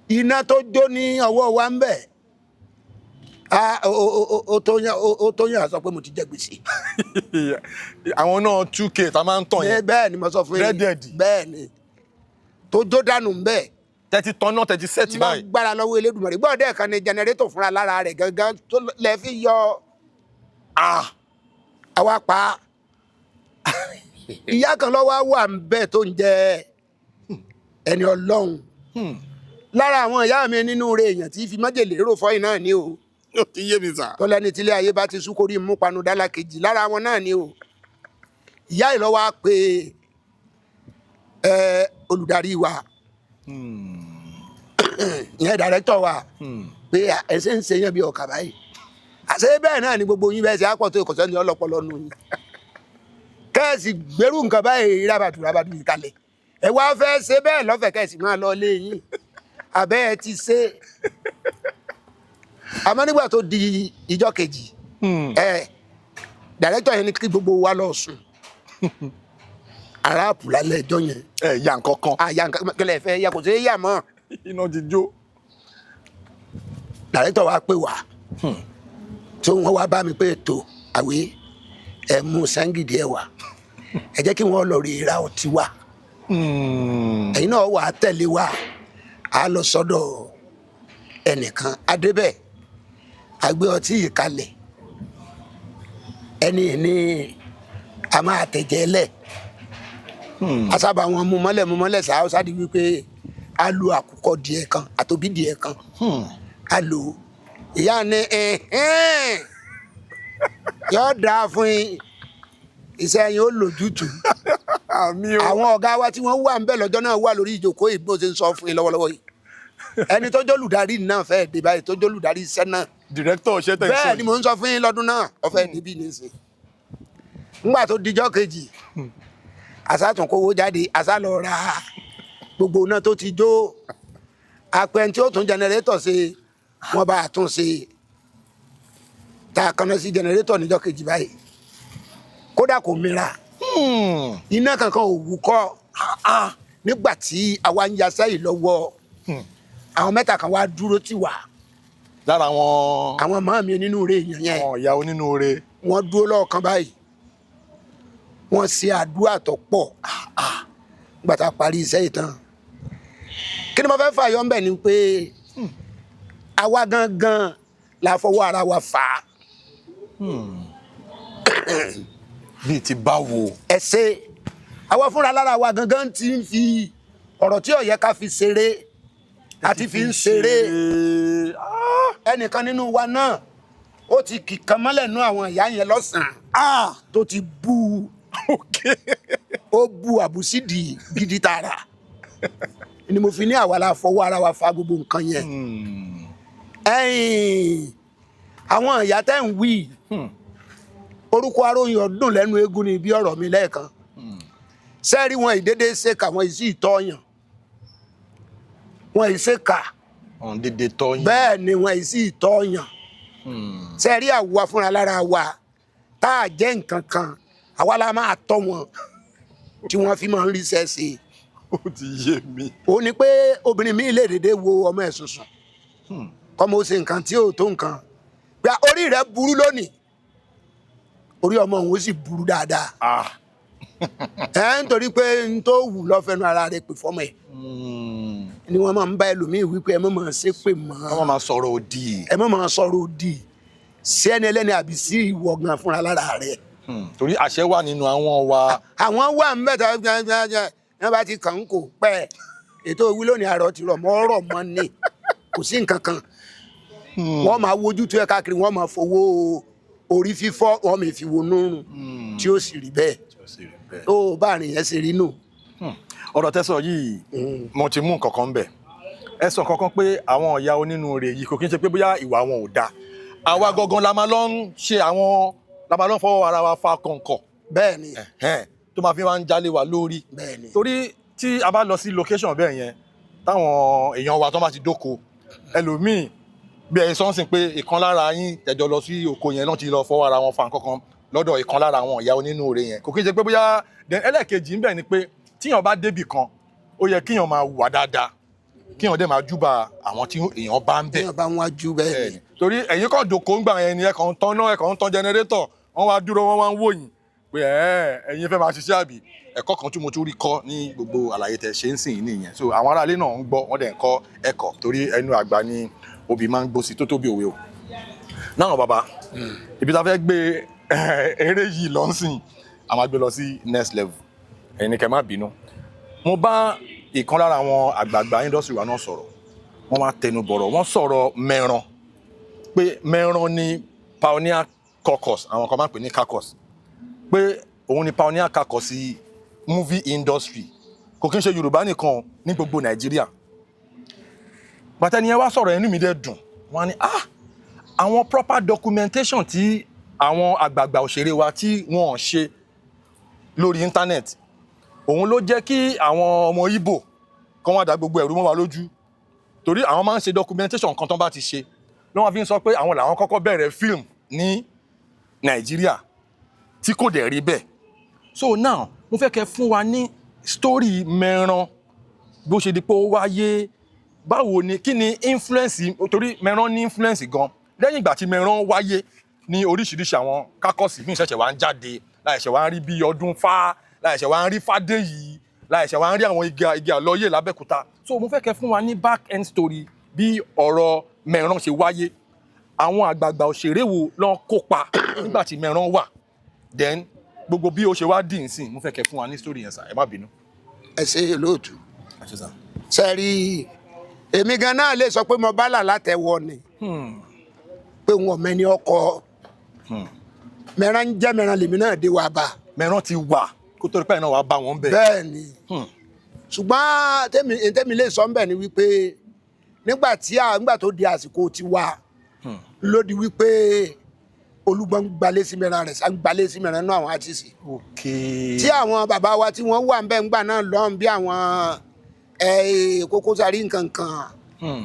iná tó jó ní ọwọ́ wa ń bẹ̀, ó tó yàn sọ pé mo ti jẹ gbèsè. Àwọn náà 2K tá a máa ń tàn yẹn? Bẹ́ẹ̀ ni mo sọ fún yín. Rẹ́dẹ̀dì. Bẹ́ẹ̀ ni, tó jó dànù ń bẹ̀. Tẹ́tí tọ́nà, tẹ́tí set báyìí. Lágbára lọ́wọ́ Elédùmarè, gbọ́dọ̀ kan ní generator fúnra lára rẹ̀ gangan tó lẹ́ fi yọ. Àwa pa ìyá kan lọ́wọ́ wà ń bẹ̀ tó ń jẹ ẹni Ọlọ́run lára àwọn ìyá mi nínú rẹ̀, èèyàn tí fi májèlé rò fọ́yìn náà ni o. Ó ti yé mi, sir. Tọ́lẹ́ni tílé ayé bá ti sú kórí mú panu dálá kejì lára wọn náà ni o. Ìyá yìí ló wá pé ẹ olùdarí wa ìyẹn, director wa, pé ẹsẹ̀ ń ṣe yẹn bí ọkà báyìí, àṣẹ bẹ́ẹ̀ náà ni gbogbo yín bẹ́ẹ̀ ṣe àpọ̀ tó ìkọ̀sẹ́ ní ọlọ́pọlọ nù yín, kẹ́ẹ̀sì gbèrú nǹkan báyìí rábàtú rábàtú yìí kalẹ̀, ẹ wá fẹ́ ṣe bẹ́ẹ̀ lọ́fẹ̀ẹ́, kẹ́ẹ̀sì máa lọ lé yín, àbẹ́ ẹ ti ṣe. Àmọ́ nígbà tó di ìjọ́ kejì, ẹ director yẹn ní kí gbogbo wa lọ sùn aráàpù lálẹ́ ẹjọ́ yẹn. Ẹ ya nǹkan kan? Àyà nǹkan kẹlẹ̀ fẹ́ yà, kò sí yà mọ́. Iná ti jó. Director wa pè wá, tó wọ́n wá bá mi pé ètò àwé ẹ mú sángìdì ẹ wá, ẹ jẹ́ kí wọ́n lọ rí ra ọtí wá, ẹ̀yin náà wà á tẹ̀lé wa, á lọ sọ́dọ̀ ẹnìkan adébẹ̀ àgbé ọtí yìí kalẹ̀. Ẹni ní a máa tẹ̀jẹ̀ lẹ̀, a sábà wọn mú mọ́lẹ̀, mú mọ́lẹ̀ sáà, ó sáà di wípé a lu àkùkọ díẹ̀ kan àtòbí díẹ̀ kan, a lò ó. Ìyá ni ẹ̀hẹ́n yóò dáa fún yín, iṣẹ́ yín ó lójútùú. Àmín o. Àwọn ọ̀gá wa tí wọ́n wà ń bẹ̀ lọ́jọ́ náà wà lórí ìjókòó yìí bó ṣe ń sọ fún yín lọ́wọ́lọ́wọ́ yìí. Ẹni tó jólùdarí náà fẹ́ẹ́ dé báyìí, tó jólùdarí iṣẹ́ náà. Director ṣẹ́ tẹ̀ ń sọ. Bẹ́ẹ̀ ni mò ń sọ fún yín, lọ́dún náà ó fẹ́ débi nísìn. Ńgbà tó dijọ́ kejì, àṣà tún kówó jáde, àṣà lọ ra gbogbo iná tó ti jó, apẹ̀ tí ó tún generator ṣe, wọ́n bá a tún ṣe, tá a kanná sí generator níjọ́ kejì báyìí, kódà kò mìíràn, iná kankan ò wú kọ́. Nígbà tí àwa ń yasẹ́ yìí lọ́wọ́, àwọn mẹ́ta kan wá dúró tì wá. Lára àwọn Àwọn màmá mi nínú rẹ̀ èèyàn yẹn. Àwọn ìyá onínúure. Wọ́n dúró lọ́ọ̀kan báyìí, wọ́n ṣe àdúrà tó pọ̀. Nígbà tá a parí iṣẹ́ yìí tán, kí ni mo fẹ́ fàyọ ńbẹ̀ ni pé àwa gangan la fọwọ́ ara wa fà á. Bíi ti báwo? Ẹ ṣe, àwa fúnra lára wa gangan ti ń fi ọ̀rọ̀ tí ó yẹ ká fi ṣeré àti fi ń ṣeré. Ẹnìkan nínú wa náà ó ti kìkan mọ́lẹ̀ nú àwọn ìyá yẹn lọ́sàn-án tó ti bú ó bu àbùsídì gidi tààrà ni. Mo fi ní àwa la fọwọ́ ara wa fa gbogbo nǹkan yẹn. Ẹ̀yìn àwọn ìyá tẹ́ ń wí, orúkọ aróyìn ọdún lẹ́nu eégún ni bí ọ̀rọ̀ mi lẹ́ẹ̀kan sẹ́ẹ̀rí wọn ìdédé ṣèkà, wọn ìsì ìtọ́yàn, wọn ìṣèkà. Ọ̀n dédé tọ́ yín. Bẹ́ẹ̀ ni, wọn ìsì ìtọ́yàn. Sẹ́ẹ̀rí àwa fúnra lára wa tá a jẹ́ nǹkan kan, àwa la máa tọ́ wọn tí wọ́n fi máa ń ríṣẹ́ ṣe. Ó ti yé mi. Ó ní pé obìnrin mi lè dédé wo ọmọ ẹ̀ sùnsùn, kọ́mọ ó ṣe nǹkan tí ò tó nǹkan, pé orí rẹ̀ burú lónìí, orí ọmọ òun ó sì burú dáadáa. Ẹ ń torí pé n tó wù lọ́fẹ̀ẹ́nu ara rẹ̀ pè fọ́mọ ẹ̀ ni wọ́n máa ń bá ẹlòmíì wípé ẹ má máa ṣe pè mọ́. Wọ́n máa sọ̀rọ̀ òdì. Ẹ má máa sọ̀rọ̀ òdì sí ẹni ẹlẹ́ni àbí sí ìwọ gan fúnra lára rẹ̀. Torí àṣẹ wà nínú àwọn wa. Àwọn wà ń bẹ̀ tó wọ́n bá ti kàn ń kò pẹ́. Ètò ìwí lónìí, àrò ti rọ̀ mọ́, ọ̀rọ̀ mọ́ ni, kò sí nǹkan kan. Wọ́n máa wojú tó ẹ káàkiri, wọ́n máa fowó orí fífọ́, wọ́n máa fi wo nírun, tí ó sì rí bẹ́ẹ̀. Tí ó sì rí bẹ́ẹ̀. Tó bá rìn yẹn ṣe rí nù. Ọ̀rọ̀ tẹ́sọ̀ yìí, mo ti mú nǹkan kan bẹ̀. Ẹ sọ kankan pé àwọn ìyá onínúure yìí, kò kí n ṣe pé bóyá ìwà wọn ò dáa, àwa gangan la máa lọ ń ṣe àwọn, la máa lọ ń fọwọ́ ara wa fa kọ̀ǹkọ̀ Bẹ́ẹ̀ ni. Tó máa fi máa ń jálé wa lórí. Bẹ́ẹ̀ ni. Torí tí a bá lọ sí location bẹ́ẹ̀ yẹn, táwọn èèyàn wa tó bá ti dóko, ẹlòmíì, bí ẹyin sọ́nsìn pé ìkan lára yín tẹ̀jọ lọ sí oko yẹn náà ti lọ fọwọ́ ara wọn fa nǹkan kan lọ́dọ̀ ìkan lára àwọn ìyá onínúure yẹn. Kò kí n ṣe pé bóyá. Then ẹlẹ́ẹ̀kejì ń bẹ̀ ni pé tíyàn bá débì kan, ó yẹ kíyàn máa wà dáadáa, kíyàn dẹ̀ máa júbà àwọn tí èèyàn bá ń bẹ̀. Téèyàn bá ń wájú, bẹ́ẹ̀ ni. Torí ẹ̀yin kàn dòkó ń gbà yẹn ni, ẹ̀ kàn ń tán náà, ẹ̀ kàn ń tán generator, wọ́n wá dúró, wọ́n wá ń wò yín pé ẹ̀yin fẹ́ máa ṣiṣẹ́ àbí. Ẹ̀kọ́ kan tí mo tún rí kọ́ ní gbogbo àlàyé tẹ̀ ṣe ń sìn yín nìyẹn. So àwọn aráalé náà ń gbọ́, wọ́n dẹ̀ ń kọ́ ẹ̀kọ́, torí ẹnu àgbà ni obì máa ń gbó sí tó tóbi òwe o. Náà bàbá, ibi tá a fẹ́ gbé eré yìí lọ ń sìn, a máa gbé lọ sí next level. Ẹ̀yin ni kẹ́ má bínú, mo bá ìkan lára àwọn àgbààgbà industry wa náà sọ̀rọ̀, wọ́n wá tẹnu bọ̀rọ̀, wọ́n sọ̀rọ̀ Mẹ́ran, pé Mẹ́ran ní pioneer caucus, àwọn kan máa ń pè ní caucus, pé òun ni pioneer caucus sí movie industry, kò kí n ṣe Yorùbá nìkan, ní gbogbo Nàìjíríà. Bàtẹ́ni yẹn wá sọ̀rọ̀, inú mi dẹ̀ dùn. Wọ́n á ní, ah, àwọn proper documentation tí àwọn àgbààgbà òṣèré wa tí wọ́n ṣe lórí internet, òun ló jẹ́ kí àwọn ọmọ Ìgbò kán wá da gbogbo ẹ̀rú mọ́ wa lójú, torí àwọn máa ń ṣe documentation kan tán bá ti ṣe ló wọ́n fi ń sọ pé àwọn làwọn kọ́kọ́ bẹ̀rẹ̀ film ní Nàìjíríà, tí kò dẹ̀ rí bẹ́ẹ̀. So now, mo fẹ́ kẹ́ fún wa ní story Mẹ́ran, bó ṣe di pé ó wáyé, báwo ni, kí ni influence, torí Mẹ́ran ní influence gan. Lẹ́yìn ìgbà tí Mẹ́ran wáyé ní oríṣiríṣi àwọn caucus míì ṣẹ̀ṣẹ̀ wá ń jáde, láìṣẹ̀ wá ń rí bí ọdún fá, láìṣẹ̀ wá ń rí Fádéyìí, láìṣẹ̀ wá ń rí àwọn igi àlọ́yè lábẹ́òkúta. So mo fẹ́ kẹ́ fún wa ní back end story bí ọ̀rọ̀ Mẹ́ran ṣe wáyé, àwọn àgbààgbà òṣèré wo ló ń kópa nígbà tí Mẹ́ran wà, then gbogbo bí ó ṣe wá dì ń sìn. Mo fẹ́ kẹ́ fún wa ní story yẹn sà, ẹ má bínú. Ẹ ṣe, olóòtú. Ẹ ṣé sà. Sẹ́rí, èmi gan náà lè sọ pé mo bá là látẹ̀wọ́ ni, pé wọn mẹ́ni ọkọ Mẹ́ran ń jẹ́ Mẹ́ran, lèmi náà dé wa bá. Mẹ́ran ti wà kó tó rí pẹ́ náà wàá bá wọn bẹ̀. Bẹ́ẹ̀ ni, ṣùgbọ́n tèmi lè sọ ń bẹ̀ ni wípé nígbà tó di àsìkò tiwa, ló di wípé Olúgbọ́n gbalé sí Mẹ́ran rẹ̀, sá gbalé sí Mẹ́ran náà, àwọn àtìsí tí àwọn bàbá wa tí wọ́n wà ń bẹ̀ ńgbà náà lọ́hùn, bí àwọn Kókó Sáré nǹkan kan,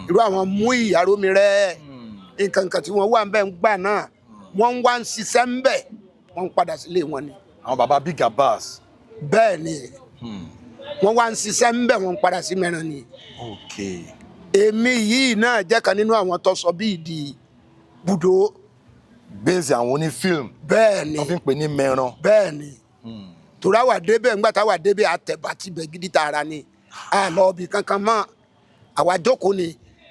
irú àwọn mú ìyàrómi rẹ nǹkan kan tí wọ́n wà ń bẹ̀ ńgbà náà, wọ́n ń wá ń ṣiṣẹ́ ń bẹ̀, wọ́n ń padà sílé wọn ni. Àwọn bàbá Big Abbas. Bẹ́ẹ̀ ni, wọ́n wá ń ṣiṣẹ́ ń bẹ̀, wọ́n ń padà sí Mẹ́ran ni. Èmi yìí náà jẹ́ kan nínú àwọn tó sọ bíi di bùdó. Base àwọn onífíìmù. Bẹ́ẹ̀ ni. Wọ́n fi ń pè ní Mẹ́ran. Bẹ́ẹ̀ ni, torí àwa débẹ̀, ńgbà táwa débẹ̀, àtẹ̀bà tibẹ̀ gidi tààrà ni, a lọ ibì kankan mọ́, àwa jókòó ni,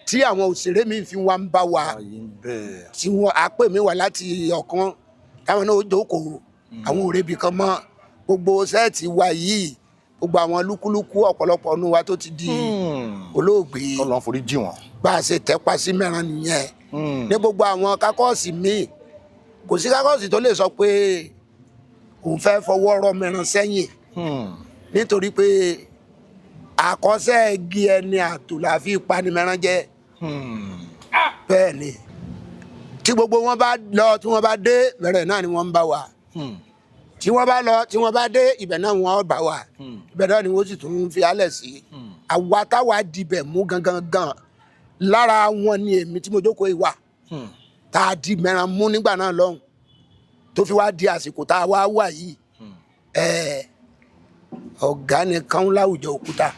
tí àwọn òṣèré mi fi wá ń bá wa Ayé ń bẹ́ẹ̀. tí wọ́n á pè mí wá láti ọ̀kan, táwọn náà ó jókòó, àwọn òrèbì kan mọ́. Gbogbo set wa yìí, gbogbo àwọn lúkúlúkú, ọ̀pọ̀lọpọ̀ ọ̀nù wa tó ti di olóògbé. Ọlọ́run forí jì wọ́n. Bá a ṣe tẹ́pa sí Mẹ́ran nìyẹn. Ní gbogbo àwọn caucus míì, kò sí caucus tó lè sọ pé òun fẹ́ fọwọ́ rọ Mẹ́ran sẹ́yìn, nítorí pé àkọsẹ́ igi ẹni àtò la fi pani Mẹ́ran jẹ́. Bẹ́ẹ̀ ni, tí gbogbo wọn bá lọ, tí wọ́n bá dé, bẹ̀rẹ̀ náà ni wọ́n ń bá wa. Tí wọ́n bá lọ, tí wọ́n bá dé, ibẹ̀ náà wọ́n bá wa, ibẹ̀ náà ni wọ́n sì tún fi álẹ̀ sí. Àwa táwa dibẹ̀ mú gangan gan lára wọn ni èmi tí mo jókòó ìwà tá a di Mẹ́ran mú nígbà náà lọ́hùn, tó fi wá di àsìkò tá a wá wà yìí. Ọ̀gá ni kán láwùjọ òkúta.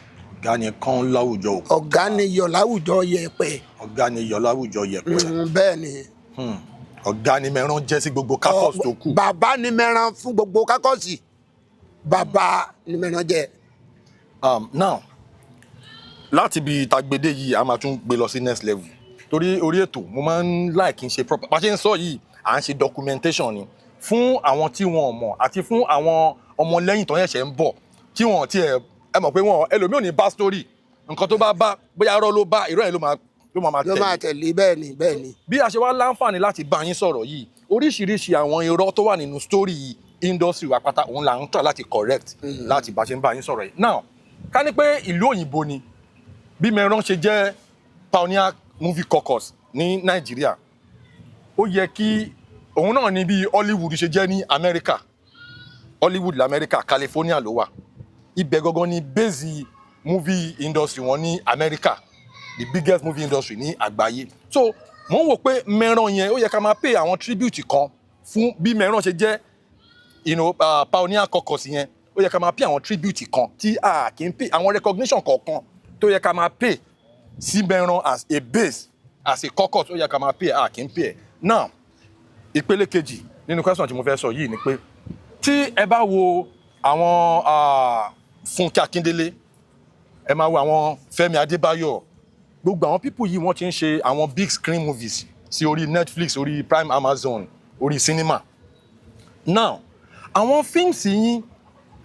Ọ̀gá ni kán láwùjọ òkú. Ọ̀gá ni yọ̀ láwùjọ yẹ̀pẹ̀. Ọ̀gá ni yọ̀ láwùjọ yẹ̀pẹ̀. Bẹ́ẹ̀ ni. Ọ̀gá ni Mẹ́ran jẹ́ sí gbogbo caucus tó kù. Bàbá ni Mẹ́ran fún gbogbo caucus, bàbá ni Mẹ́ran jẹ́. Now, láti ibi ìtagbédé yìí, a máa tún gbé lọ sí next level, torí orí ètò mo máa ń like kí n ṣe proper. Bá a ṣe ń sọ yìí, à ń ṣe documentation ni fún àwọn tí wọn ò mọ̀ àti fún àwọn ọmọlẹ́yìn tó ṣẹ̀ṣẹ̀ ń bọ̀, tí wọn ti ẹ̀ mọ̀ pé wọn ẹlòmíì ò ní bá story. Nǹkan tó bá bá, bóyá irọ́ ló bá, irọ́ yẹn ló máa Ló máa tẹ̀lé. tẹ̀lé. Bẹ́ẹ̀ ni, bẹ́ẹ̀ ni. Bí a ṣe wá láǹfààní láti bá yín sọ̀rọ̀ yìí, oríṣiríṣi àwọn irọ́ tó wà nínú story industry wa pátá, òun là ń try láti correct láti bá ṣe ń bá yín sọ̀rọ̀ yìí. Now, ká ní pé ìlú òyìnbó ni, bí Mẹ́rán ṣe jẹ́ pioneer movie caucus ní Nàìjíríà, ó yẹ kí òun náà ní bí Hollywood ṣe jẹ́ ní Amẹ́ríkà. Hollywood lamẹ́ríkà, California ló wà. Ibẹ̀ gangan ni base movie industry wọn ní Amẹ́ríkà, the biggest movie industry ní àgbáyé. So mo ń wò pé Mẹ́rán yẹn, ó yẹ ká máa pay àwọn tribute kan fún bí Mẹ́rán ṣe jẹ́ pioneer caucus yẹn. Ó yẹ ká máa pay àwọn tribute kan tí a kì í pay, àwọn recognition kọ̀ọ̀kan tó yẹ ká máa pay sí Mẹ́rán as a base, as a caucus, ó yẹ ká máa pay, a kì í pay ẹ̀. Now, ìpele kejì nínú question tí mo fẹ́ sọ yìí ni pé tí ẹ bá wo àwọn Fúnkẹ́ Akíndélé, ẹ máa wo àwọn Fẹ́mi Adébáyọ̀, gbogbo àwọn people yìí, wọ́n ti ń ṣe àwọn big screen movies sí orí Netflix, orí Prime, Amazon, orí cinema. Now, àwọn fíìmù yín,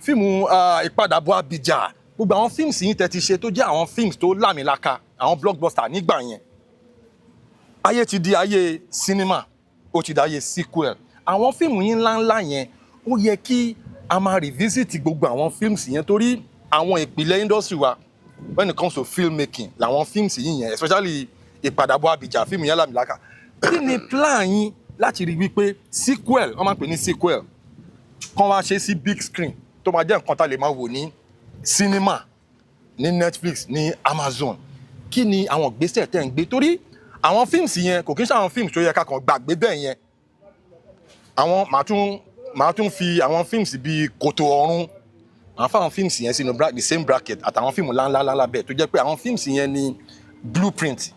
fíìmù Ìpadàbọ̀ Abidjan, gbogbo àwọn fíìmù yín tẹ́ ti ṣe tó jẹ́ àwọn fíìmù tó lámìlaka, àwọn blockbuster nígbà yẹn, ayé ti di ayé cinema, ó ti di ayé sequel. Àwọn fíìmù yín ńláńlá yẹn, ó yẹ kí a máa revisit gbogbo àwọn fíìmù yẹn, torí àwọn ìpìlẹ̀ industry wa when it comes to filmmaking làwọn fíìmù yìí yẹn, especially Ìpadàbọ̀ Abidjan, fíìmù yẹn lámìlaka. Kí ni plan yín láti rí wípé sequel, wọ́n máa ń pè ní sequel, kán wá ṣe sí big screen, tó máa jẹ́ nǹkan tá a lè máa wò ní cinema, ní Netflix, ní Amazon? Kí ni àwọn ìgbésẹ̀ tẹ́ ń gbé? Torí àwọn fíìmù yẹn kò kí ń ṣe àwọn fíìmù tó yẹ ká kàn gbàgbé bẹ́ẹ̀ yẹn. Àwọn màá tún fi àwọn fíìmù bíi Kòtò Ọ̀run, màá fáwọn fíìmù yẹn sínú the same bracket àtàwọn fíìmù ńláńláńlá bẹ́ẹ̀, tó jẹ́ pé àwọn fíìmù yẹn ní blueprint,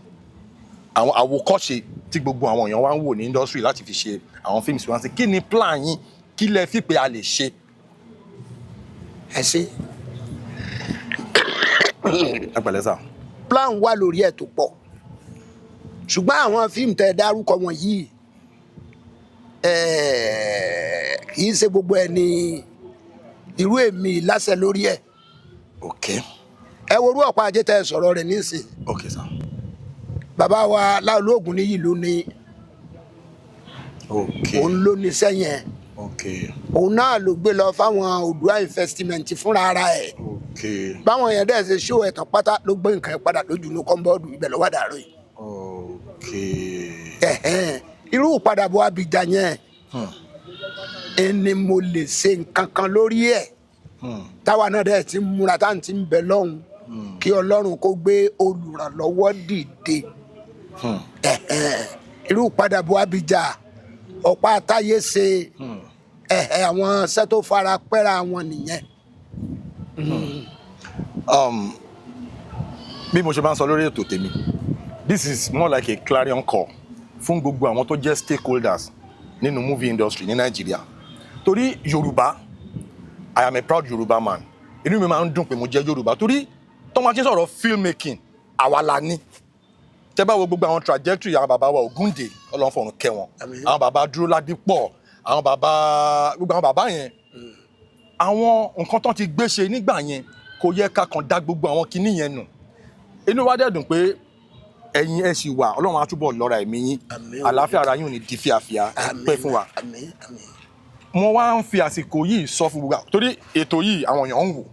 àwọn àwòkọ́ṣe tí gbogbo àwọn èèyàn wá ń wò ní industry láti fi ṣe àwọn fíìmù wọn sí. Kí ni plan yín? Kí lẹ fi pé a lè ṣe? Ẹ ṣe. Ẹ pẹ̀lẹ́ sà. Plan wà lórí ẹ̀ tó pọ̀, ṣùgbọ́n àwọn fíìmù tẹ́ ẹ dárúkọ wọn yìí, kì í ṣe gbogbo ẹ̀ ní irú èmi láṣẹ lórí ẹ̀. Ẹ wo orú ọ̀pá ajé tẹ́ ẹ sọ̀rọ̀ rẹ̀ nísìn. Ok sir. Bàbá wa Láolú Ògúnníyì ló ní. Òun ló ní sẹ́yìn. Òun náà ló gbé lọ fáwọn Oòduà Investment fúnra ara ẹ̀. Báwọn yẹn dẹ̀ ṣe ṣó ẹ̀tàn pátá, ló gbé nǹkan ẹ̀ padà lójú inú cupboard, ibẹ̀ lọ́wọ́ dàrú yìí. Ẹ̀hẹ́n, irú ìpadàbọ̀ Abidjan yẹn ẹni mo lè ṣe nǹkan kan lórí ẹ̀. Táwa náà dẹ̀ ti ń múra, tá à ń ti ń bẹ lọ́hùn kí Ọlọ́run kó gbé olùrànlọ́wọ́ dìde. Ẹ̀hẹ́n, irú ìpadàbọ̀ Abidjan, ọ̀pá àtàyè ṣe, ẹ̀hẹ́, àwọn iṣẹ́ tó fara pẹ́ra wọn nìyẹn. Bí mo ṣe máa ń sọ lórí ètò tèmi, this is more like a clarion call fún gbogbo àwọn tó jẹ́ stakeholders nínú movie industry ní Nàìjíríà, torí Yorùbá, I am a proud Yorùbá man. Inú mi máa ń dùn pé mo jẹ́ Yorùbá, torí tó máa ti ń sọ̀rọ̀ filmmaking, àwa la ní. Tẹ́ bá wo gbogbo àwọn trajectory àwọn bàbá wa, Ògúndé, Ọlọ́run fọ̀run kẹ́ wọn, Àmín. àwọn bàbá Dúró Ládípọ̀, àwọn bàbá, gbogbo àwọn bàbá yẹn, àwọn nǹkan tó ti gbé ṣe nígbà yẹn, kò yẹ ká kàn dá gbogbo àwọn kinní yẹn nù. Inú wa dẹ̀ dùn pé ẹ̀yin ẹ̀ sì wà. Ọlọ́run á túbọ̀ lọ́ra ẹ̀mí yín. Àmín o. Àlàáfíà ara yín ò ní di fíafíà. Ẹ pẹ́ fún wa. Àmín, àmín. Mo wá ń fi àsìkò yìí sọ fún gbogbo, torí ètò yìí, àwọn èèyàn ń wò.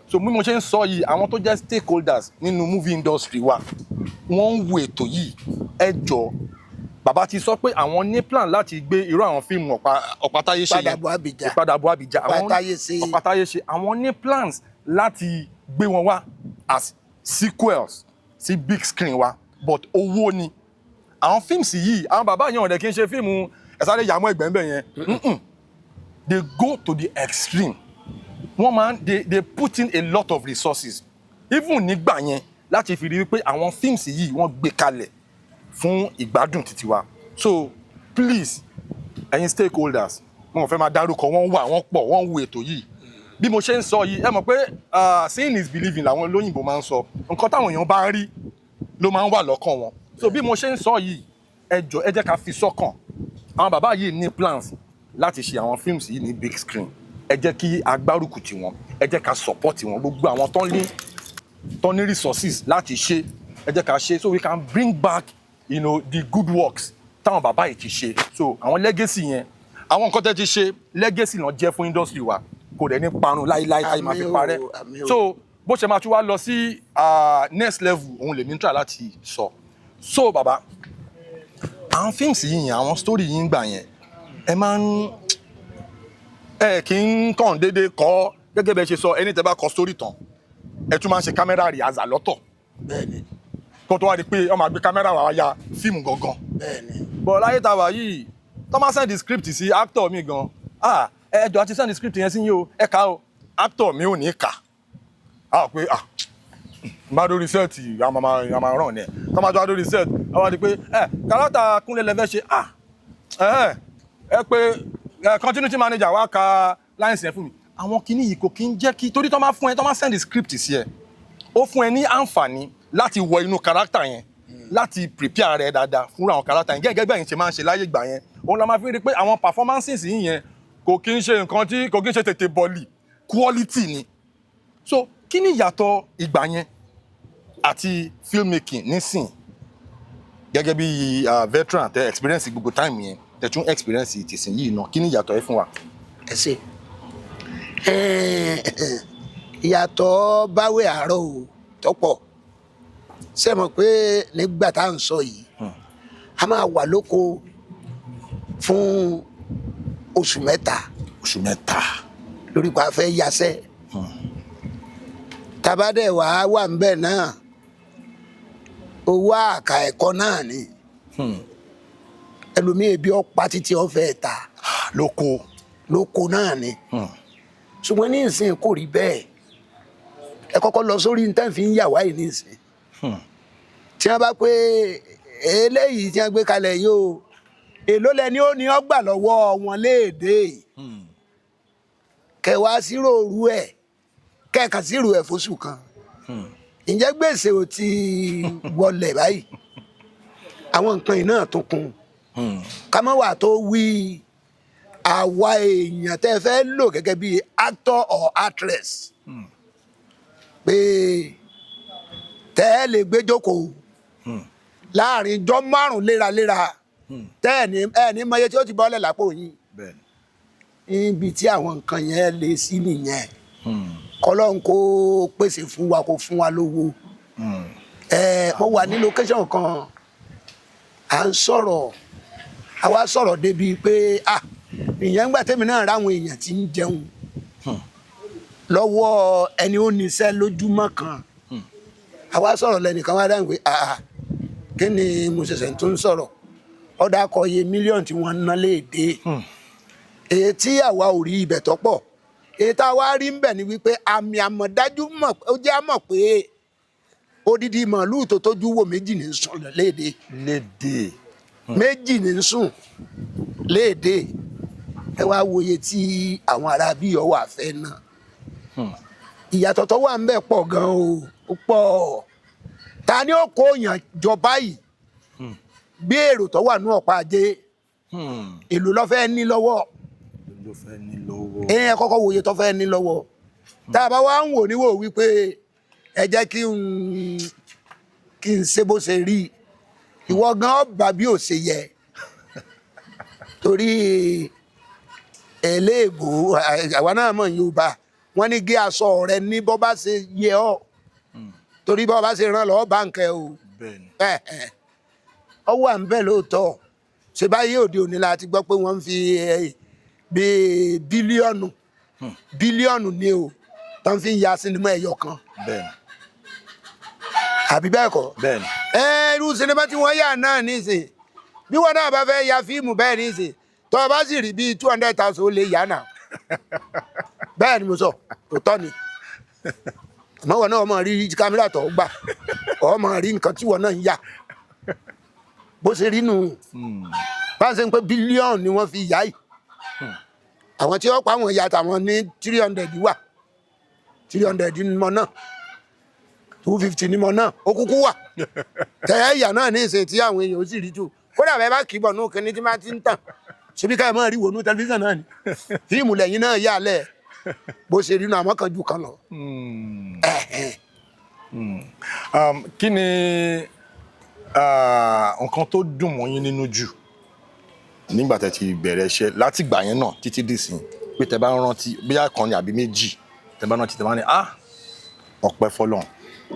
So bí mo ṣe ń sọ yìí, àwọn tó jẹ́ stakeholders nínú movie industry wa, wọ́n ń wo ètò yìí. Ẹ jọ, bàbá ti sọ pé àwọn ní plan láti gbé irú àwọn fíìmù Ọ̀pátáyé ṣe yẹn, Ìpadàbọ̀ Abidjan. Ìpadàbọ̀ Abidjan, àwọn Ọ̀pátáyé ṣe. Ọ̀pátáyé ṣe, àwọn ní plans láti gbé wọn wá as sequels sí big screen wa, but owó ni. Àwọn fíìmù yìí, àwọn bàbá yẹn ọ̀dẹ̀ kí n ṣe fíìmù ẹ sáré yàmú ẹgbẹ́ ńbẹ̀ yẹn. They go to the extreme. Wọ́n máa ń they put in a lot of resources even nígbà yẹn láti fi rí wípé àwọn fíìmù yìí, wọ́n gbé kalẹ̀ fún ìgbádùn títí wa. So please, ẹ̀yin stakeholders, mo fẹ́ máa dárúkọ wọ́n wà, wọ́n pọ̀, wọ́n wo ètò yìí bí mo ṣe ń sọ yìí. Ẹ mọ̀ pé seeing is believing làwọn olóyìnbó máa ń sọ. Nǹkan táwọn èèyàn bá rí ló máa ń wà lọ́kàn wọn. So bí mo ṣe ń sọ yìí, ẹ jọ̀ọ́, ẹ jẹ́ ká fi sọ́kàn, àwọn bàbá yìí ní plans láti ṣe àwọn films yìí ní big screen. Ẹ jẹ́ kí a gbárùkù tì wọ́n, ẹ jẹ́ ká support wọn. Gbogbo àwọn tó ń ní tó ní resources láti ṣe, ẹ jẹ́ ká ṣe so we can bring back the good works táwọn bàbá yìí ti ṣe. So àwọn legacy yẹn, àwọn nǹkan tẹ́ ti ṣe, legacy náà jẹ́ fún industry wa, kò dẹ̀ ní parun láíláí táyé máa fi Àmín o, parẹ́. Àmín o. So bó ṣe máa tún wá lọ sí next level, òun lèmi ń try láti sọ. So bàbá, àwọn fíìmù yìí yẹn, àwọn story yìí ń gbà yẹn, ẹ máa ń ẹ kì í kàn déédéé kọ. Gẹ́gẹ́ bẹ́ẹ̀ ṣe sọ, ẹni tẹ́ bá kọ story tán, ẹ tún máa ń ṣe camera rehearsal lọ́tọ̀ Bẹ́ẹ̀ni. kó tó wá di pé wọ́n máa gbé camera wá ya fíìmù gangan. Bẹ́ẹ̀ni. But láyé tá a wà yìí, tó máa send the script sí actor mi gan, ah, ẹ jọ̀ọ́, a ti send the script yẹn sí yín o, ẹ kà o, actor mi ò ní kà á pé, ah, bá dórí set, a máa ràn ní ẹ. Tó máa tó wá dórí set, a wá di pé ẹ character Kúnlé lẹ fẹ́ ṣe, ah, ẹ ẹ pé ẹ continuity manager wá ka lines yẹn fún mi. Àwọn kinní yìí kò kí ń jẹ́ kí, torí tó máa fún ẹ, tó máa send the script sí ẹ, ó fún ẹ ní àǹfààní láti wọ inú character yẹn, láti prepare rẹ dáadáa fúnra àwọn character yẹn, gẹ́gẹ́ bẹ́ẹ̀ ṣe máa ń ṣe láyé ìgbà yẹn. Òun la máa fi rí i pé àwọn performances yìí yẹn kò kí ń ṣe nǹkan tí kò kí ń ṣe tètè bọ̀lì, quality ni. So kí ni ìyàtọ̀ ìgbà yẹn àti filmmaking nísìn, gẹ́gẹ́ bí veteran tẹ experience gbogbo time yẹn, tẹ tún experience tìsín yìí náà, kí ni ìyàtọ̀ ẹ fún wa? Ẹ ṣe. Ìyàtọ̀ báwé àárọ̀ o tọ́pọ̀. Ṣé mọ̀ pé nígbà tá à ń sọ yìí, a máa wà lóko fún oṣù 3. Oṣù 3. Lórí pa fẹ́ yasẹ́ tabadẹ wàá wà ń bẹ̀ náà, owó àkà ẹ̀kọ́ náà ni. Ẹlòmíì, ebi ọ̀pá títí ọ̀fẹ́ ta. Lóko. Lóko náà ni. Ṣùgbọ́n ní ìsìn kò rí bẹ́ẹ̀. Ẹ kọ́kọ́ lọ sórí ní tẹ́ fi ń yà wáyé ní ìsìn, tí wọ́n bá pé eléyìí tí wọ́n gbé kalẹ̀ yìí o, èló lẹni ó ní ọgbà lọ́wọ́ wọn léèdè kẹwàá sírò òru ẹ̀, kẹ̀ka sírò ẹ̀ fóṣù kan, ǹjẹ́ gbèsè ò ti wọlé báyìí? Àwọn nǹkan yìí náà tún kún ká má wà tó wí. Àwa èèyàn tẹ́ fẹ́ lò gẹ́gẹ́ bí actor or actress pé tẹ́ ẹ lè gbé jókòó láàrin ijọ́ 5 léraléra, tẹ́ ẹ ní ẹ ní mọye tí ó ti bọ́lẹ̀ lápò yín. Níbi tí àwọn nǹkan yẹn lè sí nìyẹn. Kọlọ́n kó pèsè fún wa, kó fún wa lówó. Ẹ mo wà ní location kan, à ń sọ̀rọ̀, àwa sọ̀rọ̀ débi pé, ah, ìyẹn ń gbà tẹ́mi náà ráwọn èèyàn tí ń jẹun lọ́wọ́ ẹni ó níṣẹ́ lójúmọ́ kan. Àwa sọ̀rọ̀, lẹ́nìkan wá dáhùn pé, ah, kí ni mo ṣẹ̀ṣẹ̀ tún ń sọ̀rọ̀? Ọ̀dà akọ iye mílíọ̀nù tí wọ́n ń ná léèdè, èyí tí àwa ò rí ibẹ̀ tó pọ̀. Èyí tá a wá rí ń bẹ̀ ni wípé àmì àmọ̀dájú mọ̀, ó jẹ́ àmọ̀ pé odidi màálùú tó tójú wò méjì ní sùn léèdè. Lédè. Méjì ní sùn léèdè. Ẹ wá wòye tí àwọn ará bí ọwọ́ àfẹ́ náà. Ìyàtọ̀ tó wà ń bẹ̀ pọ̀ gan o, ó pọ̀. Ta ni ó kó yàn jọ báyìí bí èrò tó wà ní ọ̀pá ajé? Èlò ló fẹ́ ní lọ́wọ́? Ló fẹ́ ní lọ́wọ́. Ẹ kọ́kọ́ wòye tó fẹ́ ní lọ́wọ́. Tá a bá wá ń wò níwò wípé ẹ jẹ́ kí n ṣe bó ṣe rí, ìwọ gan ọba bí ò ṣe yẹ, torí eléèbó àwa náà mọ̀, Yorùbá wọ́n ní gé aṣọ rẹ ní bọ́ bá ṣe yẹ ọ́, torí bọ́ bá ṣe rán lọ́ọ́ bá ń kẹ́ o. Ọ wà ń bẹ̀ lóòótọ́. Ṣe báyìí òde òní la ti gbọ́ pé wọ́n ń fi bíi bílíọ̀nù bílíọ̀nù ni o tó ń fi ya sinimá ẹyọ kan. Àbí bẹ́ẹ̀ kọ́? Bẹ́ẹ̀ni. Ẹ irú sinimá tí wọ́n yà náà nísìn, bí wọ́n náà bá fẹ́ ya fíìmù bẹ́ẹ̀ nísìn, tó o bá sì rí bíi 200,000, ó lè yà náà. Bẹ́ẹ̀ ni mo sọ, òótọ́ ni. Àmọ́ wọn náà máa rí kámẹ́rà tó gbà, ọ máa rí nǹkan tí wọn náà ń yà bó ṣe rí nù. Bá ń ṣe ń pé bílíọ̀nù ni wọ́n fi yá yìí, àwọn tí wọ́n pa àwọn ìyá tàwọn ní 300 wà, 300 ní mọ náà, 250 ní mọ náà, ó kúkú wà tẹ̀yà ìyá náà ní ìṣe tí àwọn èèyàn ó sì rí jù. Kódà bẹ́ẹ̀ bá kì í bọ̀ nù kíní tí máa ti ń tàn ṣebí ká ẹ̀ máa rí wọnú tẹlifíṣàn náà ni fíìmù lẹ́yìn náà yà lẹ̀ bó ṣe rí nu, àmọ́ kan ju kan lọ. Ẹ̀hẹ̀n. Kí ni nǹkan tó dùn mọ́ yín nínú jù nígbà tẹ́ ti bẹ̀rẹ̀ iṣẹ́, láti ìgbà yẹn náà títí dìsín, pé tẹ́ bá ń rántí, bóyá kan ni àbí méjì, tẹ́ bá rántí, tẹ́ bá ní, "Ah, ọpẹ́ fọ́lọ́run"?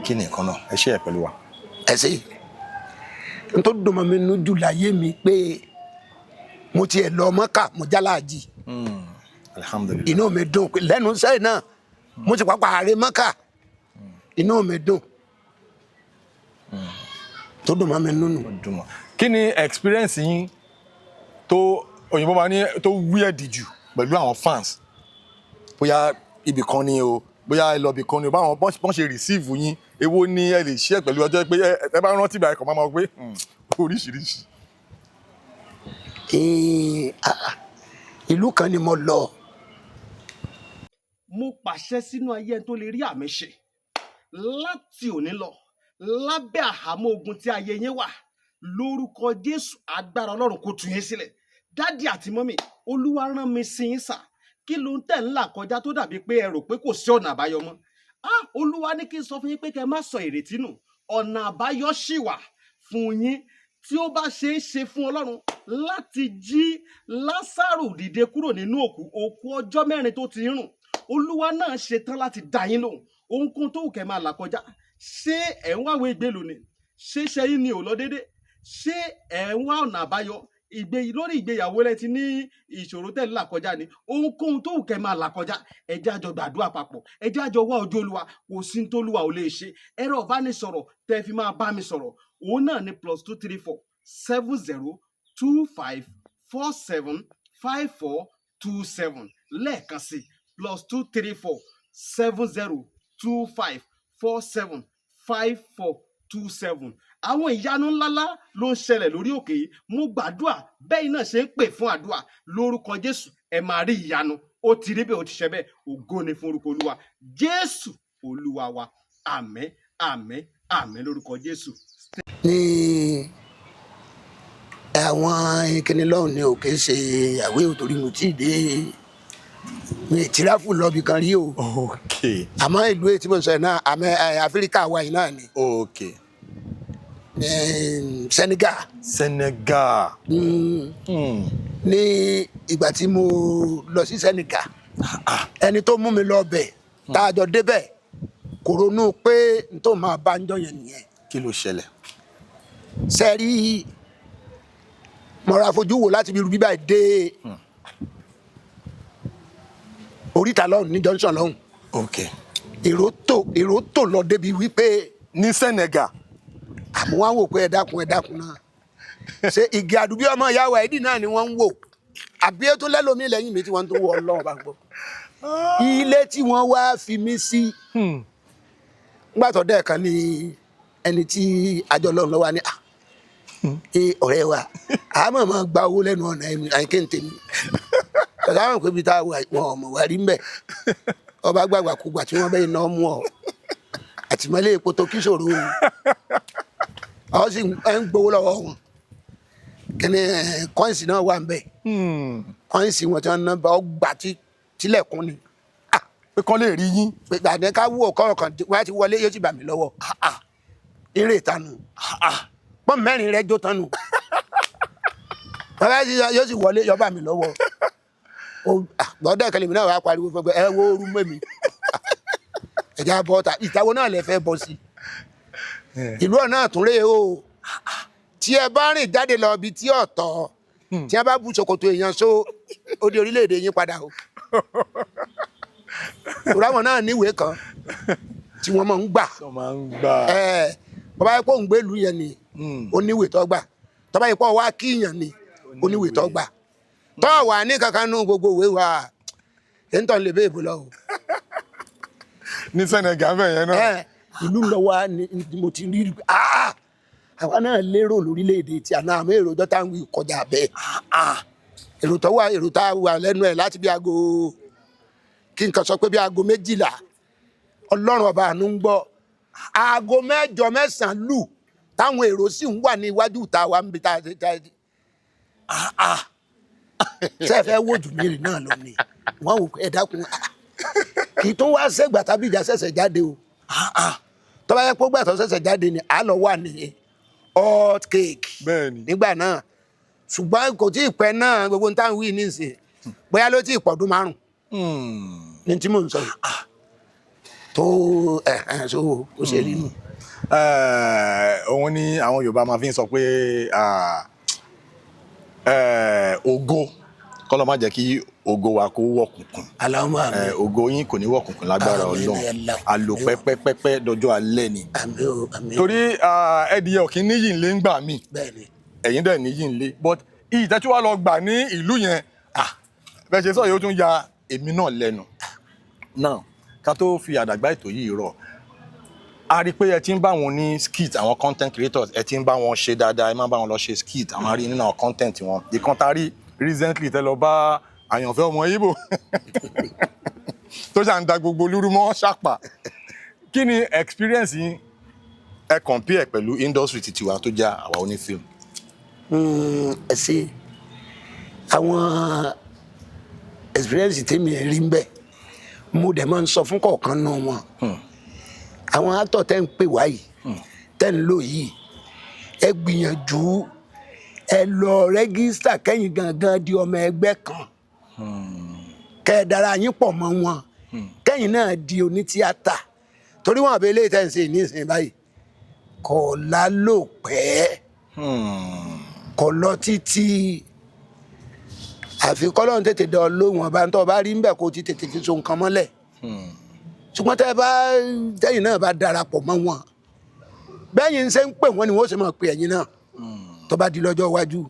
Kí ni nǹkan náà? Ẹ ṣe ẹ pẹ̀lú wa. Ẹ ṣe. N tó dùn mọ́ mi nínú jù láyé mi pé mo tiẹ̀ lọ Mọ́kà, mo jálàájì. Alhamdulillahi. Inú mi dùn pé lẹ́nu sẹ́yìn náà mo ti pàpà àárẹ̀ Mọ́kà. Inú mi dùn, tó dùn mọ́ mi nínú. Dùn mọ́. Kí ni experience yín tó òyìnbó máa ní tó weird jù pẹ̀lú àwọn fans? Bóyá ibì kan ni o, bóyá ẹ lọ ibì kan ni o, báwọn bọ́n ṣe receive yín, èwo ni ẹ lè share pẹ̀lú ọjọ́ pé ẹ bá rántí ìgbà ẹ̀kọ́ máa ma pé oríṣiríṣi? Ah, ìlú kan ni mo lọ. Mo pàṣẹ sínú ayé ẹni tó lè rí àmì ṣe láti òní lọ, lábẹ́ àhámọ́ ogun tí ayé yín wà, lórúkọ Jésù, agbára Ọlọ́run kò tú yín sílẹ̀. Daddy àti mummy, Olúwa rán mi sí yín sà. Kí ló ń tẹ̀ ń là kọjá tó dàbí pé ẹ rò pé kò sí ọ̀nà àbáyọ mọ́? Ah, Olúwa ní kí n sọ fún yín pé kẹ́ ẹ má sọ ìrètí nù, ọ̀nà àbáyọ ṣì wà fún yín. Tí ó bá ṣe é ṣe fún Ọlọ́run láti jí Lásàrò dìde kúrò nínú òkú, òkú ọjọ́ 4 tó ti ń rùn, Olúwa náà ṣetán láti dá yín lóhùn. Ohunkóhun tó wù kẹ́ máa là kọjá, ṣé ẹ̀ ń wáwé ìgbélú ni? Ṣé ṣe yín ni ò lọ déédé? Ṣé ẹ̀ ń wá ọ̀nà àbáyọ ìgbé lórí ìgbéyàwó lẹ ti ní ìṣòro tẹ̀ ń là kọjá ni? Ohunkóhun tó wù kẹ́ máa là kọjá, ẹ jẹ́ á jọ gbàdúrà papọ̀, ẹ jẹ́ á jọ wá ojú Olúwa. Kò sí ní tólúwa ò lè ṣe. Ẹ̀rọ ìbánisọ̀rọ̀ tẹ́ fi máa bá mi sọ̀rọ̀, òun náà ni +234 70 25 47 54 27. Lẹ́ẹ̀kan sí, +234 70 25 47 54 27. Àwọn ìyanu ńláńlá ló ń ṣẹlẹ̀ lórí òkè yìí. Mo gbàdúrà, bẹ́ẹ̀ náà ṣe ń pè fún àdúrà, lórúkọ Jésù, ẹ máa rí ìyanu. Ó ti rí bẹ́ẹ̀, ó ti ṣe bẹ́ẹ̀. Ògo ni fún orúkọ Olúwa. Jésù Olúwa wa. Àmín, àmín, àmín lórúkọ Jésù. Ní àwọn ìkíni lọ́hùn ni ò kì í ṣe àwé ò, torí mo tí ì dé, mi ì tìráfù lọ́bì kan rí o. Àmọ́ ìlú èyí tí mo sọ yìí náà, àmọ́ Áfíríkà wa yìí náà ni. Senegal. Senegal. Ní ìgbà tí mo lọ sí Senegal, ẹni tó mú mi lọ bẹ̀, tá a jọ débẹ̀, kò ronú pé n tó máa bá ń jọ yẹn nìyẹn. Kí ló ṣẹlẹ̀? Sẹ́rí mo ra fojú wò láti bí bíbá dé oríta lọ́hùn ní junction lọ́hùn. Èrò tó lọ débi wípé Ní Senegal? Àmọ́ wọ́n á wò pé, ẹ dákun, ẹ dákun náà, ṣé igi àdúgbò ọmọ ìyá wa ẹ̀dì náà ni wọ́n ń wò, àbí ó tún lẹ́lòmí lẹ́yìn mi tí wọ́n tún wọ? Ọlọ́run bá gbọ́, ilé tí wọ́n wá fi mí sí nígbà tó dẹ̀ kan ní ẹni tí àjọ lọ́run lọ́wọ́ ní, "À ẹ ọ̀rẹ́ wa, àmọ́ máa gba owó lẹ́nu ọ̀nà ẹ̀mí àyíké ń tèmi tọ́jà àwọn pé ibi tá a wà, wọn ò mọ̀ wá rí mbẹ̀." Ọba gbàgbà kúgbà tí wọ́n bẹ́ẹ̀ náà mú ọ àtìmọ́lé epo tó kí ṣòro ọ sì ń gbowó lọ́wọ́ wọn. Kíni coins náà wà ń bẹ̀, coins wọn tí wọ́n ná bá ọ gbà tilẹ̀kùn ni. Pé kán lè rí yín. Pé gbàdé ká wú ọkọ kan wá ti wọlé, yóò sì bà mí lọ́wọ́. Eré ìtanu pọ́n mẹ́rin rẹ jó tánu bàbá yóò sì wọlé, yóò bà mí lọ́wọ́. Gbọ́dọ̀ ìkẹlẹ̀ mi náà wàá pariwo fún ẹ, wo ooru mẹ́mi, ẹ̀já bọ́ ta ìtawọ́ náà lẹ fẹ́ bọ́ sí ìlú ọ̀nà àtúnrẹ́ o. Tí ẹ bá rìn jáde lọ ibi tí ọ̀tọ̀, tí ẹ bá bu ṣòkòtò èèyàn só, ó di orílẹ̀-èdè yín padà o. Ìràwọ̀n náà níwèé kan tí wọ́n máa ń gbà. Tó máa ń gbà. Ẹ bàbá yẹ kó ń gbé ìlú yẹn ni, ó níwèé tó gbà. Tọ́ba yẹ kó wá kíyàn ni, ó níwèé tó gbà. Tọ́ wà ní kankan nú gbogbo ìwé wa, èyí tó ń lè bẹ́ẹ̀ bó lọ o. Ní Senegal bẹ́ẹ̀ yẹn náà. Ẹ ìlú lọ wa ni mo ti rí i pé, ah, àwa náà lérò lórílẹ̀‐èdè tí àná, àmọ́ èrò ọjọ́ tá à ń wí kọjá bẹ́ẹ̀. Èrò tó wà, èrò tá a wà lẹ́nu ẹ̀ láti bí aago, kí n kàn sọ pé bí aago 12, Ọlọ́run ọba àánú ń gbọ́, aago 8, 9 lù táwọn èrò sì ń wà ní iwájú ìta wa níbi tá a ṣe é fẹ́ wò jù mí rìn náà lọ ni wọ́n wò pé, ẹ dákun, kì í tún wá sẹ́gbà tàbí ìjà ṣẹ̀ṣẹ̀ jáde o. Tọ́ba Bá yẹ kó gbà tó ṣẹ̀ṣẹ̀ jáde ni à lọ wà ní hot cake nígbà náà. Ṣùgbọ́n kò tí ì pẹ́ náà, gbogbo ní táwọn wí nísìnyí, bóyá ló tí ì pọ̀dún 5 ní tí mò ń sọ yìí tó ẹ̀ so ó ṣe rí nù. Òun ni àwọn Yorùbá máa fi ń sọ pé ògo kọ́lọ́ má jẹ́ kí ògo wa kó wọ̀kùnkùn. Allahumma àmín. Ògo yín kò ní wọ̀kùnkùn lágbára Àmín, Ọlọ́run. Allah. Àlò pẹ́pẹ́pẹ́pẹ́ dọjọ́ alẹ́ ni. Àmín o, àmín. Torí ẹdìyẹ òkín níyì ńlé ń gbà mí. Bẹ́ẹ̀ni. Ẹ̀yin dẹ̀ níyì ńlé, but iyì tẹ́tí wá lọ gbà ní ìlú yẹn, bẹ́ẹ̀ ṣe sọ yìí, ó tún ya èmi náà lẹ́nu. Now, ká tó fi àdàgbà ètò yìí rọ̀, a rí i pé ẹ ti ń bá wọn ní skit, àwọn content creators, ẹ ti ń bá wọn ṣe dáadáa, ẹ máa ń bá wọn lọ ṣe skit, àwọn arí nínú àwọn content wọn. Ìkan tá a rí recently, tẹ lọ bá Àyànfẹ́ ọmọ Ìgbò tó ṣà ń da gbogbo lúrú mọ́ ṣàpà. Kí ni experience yín, ẹ compare pẹ̀lú industry ti tiwa tó jẹ́ àwa onífíìmù? Ẹ ṣe. Àwọn experience tèmi rí ń bẹ, mo dẹ̀ máa ń sọ fún kọ̀ọ̀kan nù wọn, àwọn actor tẹ́ ń pè wá yìí, tẹ́ ń lò yìí, ẹ gbìyànjú, ẹ lọ register, kẹ́yìn gangan di ọmọ ẹgbẹ́ kan, kẹ́ ẹ dára yín pọ̀ mọ́ wọn, kẹ́yìn náà di onítíátà, torí wọn àbẹ eléyìí tẹ́ ń ṣe nísìnyí báyìí kò lálòpẹ́, kò lọ títí, àfi kọ́lọ́run tètè dán lóhùn. Ọba tó bá rí ńbẹ̀ kó ti tètè fi so nǹkan mọ́lẹ̀. Ṣùgbọ́n tẹ́ bá tẹ́yìn náà bá darapọ̀ mọ́ wọn, bẹ́yìn ṣe ń pè wọ́n ni wọ́n ṣe máa pè ẹ̀yin náà tó bá di lọ́jọ́ iwájú,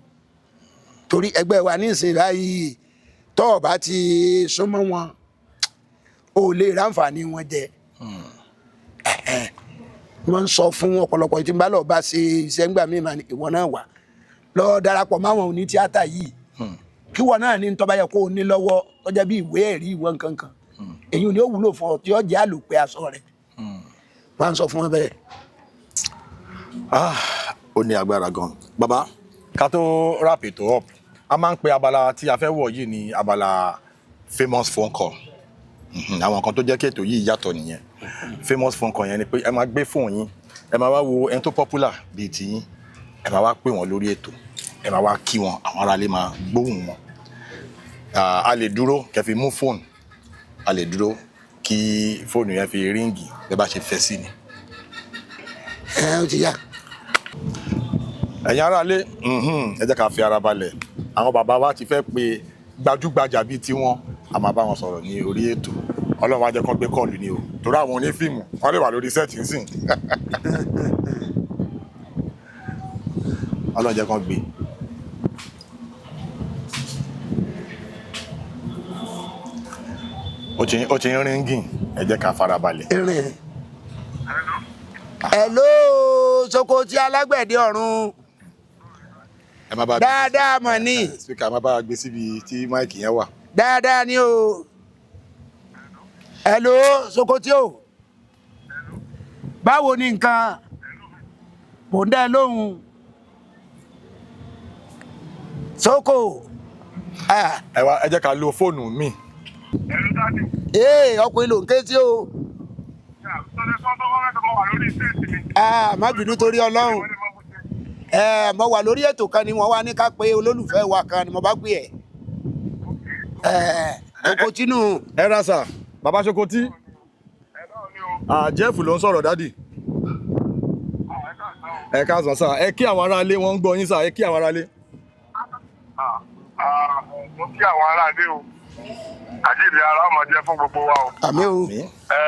torí ẹgbẹ́ wa nísìnyí báyìí, tó o bá ti súnmọ́ wọn, o lè ráǹfààní wọn jẹ. Wọ́n ń sọ fún ọ̀pọ̀lọpọ̀ tí n bá lọ bá ṣe iṣẹ́ ńgbà míì máa ní ìwọ náà wà lọ darapọ̀ máwọn oní tíátà yìí, kí wọn náà ní tó bá yẹ kó o ní lọ́wọ́ tó jẹ́ bí ìwé ẹ̀rí ìwọ nǹkan kan, èyí ni ó wúlò fún ọ tí ó jẹ́ àlòpẹ́ aṣọ rẹ̀. Wọ́n á sọ fún wọn bẹ́ẹ̀. Ah, ó ní agbára gan. Bàbá, ká tó wrap it up, a máa ń pe abala tí a fẹ́ wọ̀ yìí ní abala famous phone call. Àwọn nǹkan tó jẹ́ kí ètò yìí yàtọ̀ nìyẹn. Famous phone call yẹn ni pé ẹ máa gbé fóònù yín, ẹ máa wá wo ẹni tó popular bíi tiyín, ẹ máa wá pè wọ́n lórí ètò, ẹ máa wá kí wọn, àwọn aráalé máa gbóhùn wọn. A lè dúró kẹ́ fi mú fóònù, a lè dúró kí fóònù yẹn fi ring, bẹ́ẹ̀ bá ṣe fẹ́ sí ni. Ẹ ó ti yá. Ẹ̀yin aráalé, ẹ jẹ́ ká fi ara balẹ̀. Àwọn bàbá wa ti fẹ́ pe gbajúgbajà bíi tiwọn, a máa bá wọn sọ̀rọ̀ ní orí ètò. Ọlọ́run á jẹ́ kán gbé call ni o, torí àwọn onífíìmù wọ́n lè wà lórí set nsìn. Ọlọ́run jẹ́ kán gbé. Ó ti ń ringing, ẹ jẹ́ ká fara balẹ̀. Irin. Hello, Sokoti alágbẹ̀dẹ ọ̀run. Ẹ má bá gbé. Dáadáa mọ̀ ní. Speaker, má bá gbé síbi tí mic yẹn wà. Dáadáa ni o. Hello, Sokoti o, báwo ni nǹkan? Mò ń dá ẹ lóhùn, Soko. Ah, Ẹ wá, ẹ jẹ́ ká lo fóònù mi. Hello, Daddy. Ee, ọkùnrin ló ń ké sí o. Sọ́dọ̀ sọ́dọ̀ wọ́n fẹ́ kọ́ wà lórí set mi. Ah, má bínú torí Ọlọ́run. Ẹ mo wà lórí ètò kan ni wọ́n wá ní ká pé olólùfẹ́ wa kan ni mo bá gbé ẹ ẹ Sokotinu. Ẹ ra sà, bàbá Sokoti. Ẹ báwo ni o? Ah, Jeff ló ń sọ̀rọ̀, daddy. Ẹ káàsán o. Ẹ káàsán sà, ẹ kí àwọn aráalé, wọn ń gbọ́ yín sà, ẹ kí àwọn aráalé. Ah, mo kí àwọn aráalé o. Àjíǹde ara ọmọ jẹ́ fún gbogbo wa o. Àmín o. Àmín. Ẹ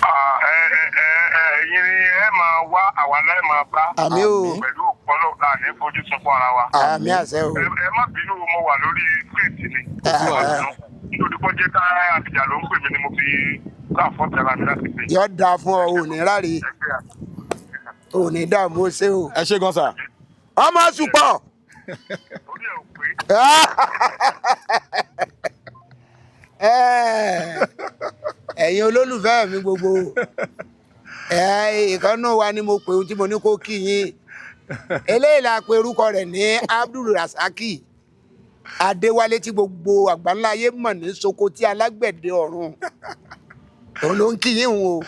ah, ẹ ẹ ẹ ẹ ẹ̀yin ni ẹ máa wá, àwa láì máa bá. Àmín o. Pẹ̀lú ọ̀pọ̀lọpọ̀ àní fojú sunkún ara wa. Àmín àṣẹ o. Ẹ má bínú, mo wà lórí set mi. Ẹ má bínú. Nítorí pé jẹ́ ká àbíjà ló ń pè mí ni mo fi ká fọ́tẹ̀lá mi láti pè. Yọ dáa fún ọ, ò ní ráre, Ẹgbẹ́ àti ò ní dààmú, ó ṣe o. Ẹ ṣé gan sà. Ọmọ sùpọ̀. orí ẹ̀ ò pé. Ẹ̀yin olólùfẹ́ mi gbogbo, ìkànnù wa ni mo pè ohun tí mo ní kó kí yín. Eléyìí la pe orúkọ rẹ̀ ní Abdul Rasaki Adéwálé, tí gbogbo àgbáńlá ayé mọ̀ ní Sokoti alágbẹ̀dẹ ọ̀run. Òun ló ń kí yín o.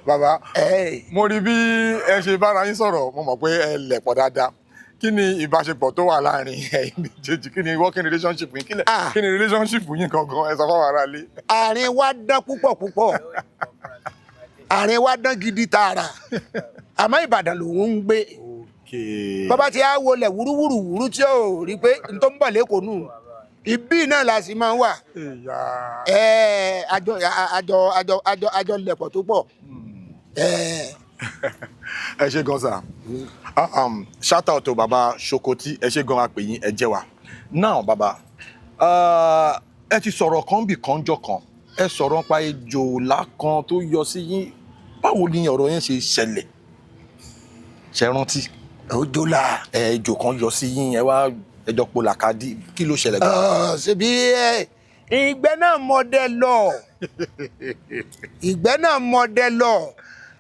Bàbá, Ẹ mo rí bí ẹ ṣe bára yín sọ̀rọ̀, mo mọ̀ pé ẹ lẹ̀ pọ̀ dáadáa. Kí ni ìbáṣepọ̀ tó wà láàrin ẹ̀yin méjèèjì? Kí ni working relationship yín? Ah. Kí ni relationship yín gangan? Ẹ sọ fáwọn aráalé. Àárín wa dán púpọ̀ púpọ̀, àárín wa dán gidi tààrà, àmọ́ Ìbàdàn lòun ń gbé. Bàbá tí a wọlé wúrúwúrú wúrú tí ó rí pé n tó ń bọ̀ lẹ́kọ̀ọ́ nù, ibí náà la sì máa ń wà. Ìyá. Ẹ àjọ àjọ àjọ àjọ àjọ lẹ̀pọ̀ tó pọ̀. Ẹ Ẹ ṣe gan sir. Shout out to Baba Sokoti. Ẹ ṣe gan, apè yín, ẹ jẹ́ wa. Now baba, ẹ ti sọ̀rọ̀ kan bì kan jọ kan, ẹ sọ̀rọ̀ nípa ejò kan tó yọ sí yín. Báwo ni ọ̀rọ̀ yẹn ṣe ṣẹlẹ̀? Ṣe rántí? Òjòlá. Ẹ ejò kan yọ sí yín, ẹ wá ẹjọ́ po làkàdí. Kí ló ṣẹlẹ̀ gan? Ṣebí ẹ ìgbẹ́ náà mọdẹ lọ, ìgbẹ́ náà mọdẹ lọ.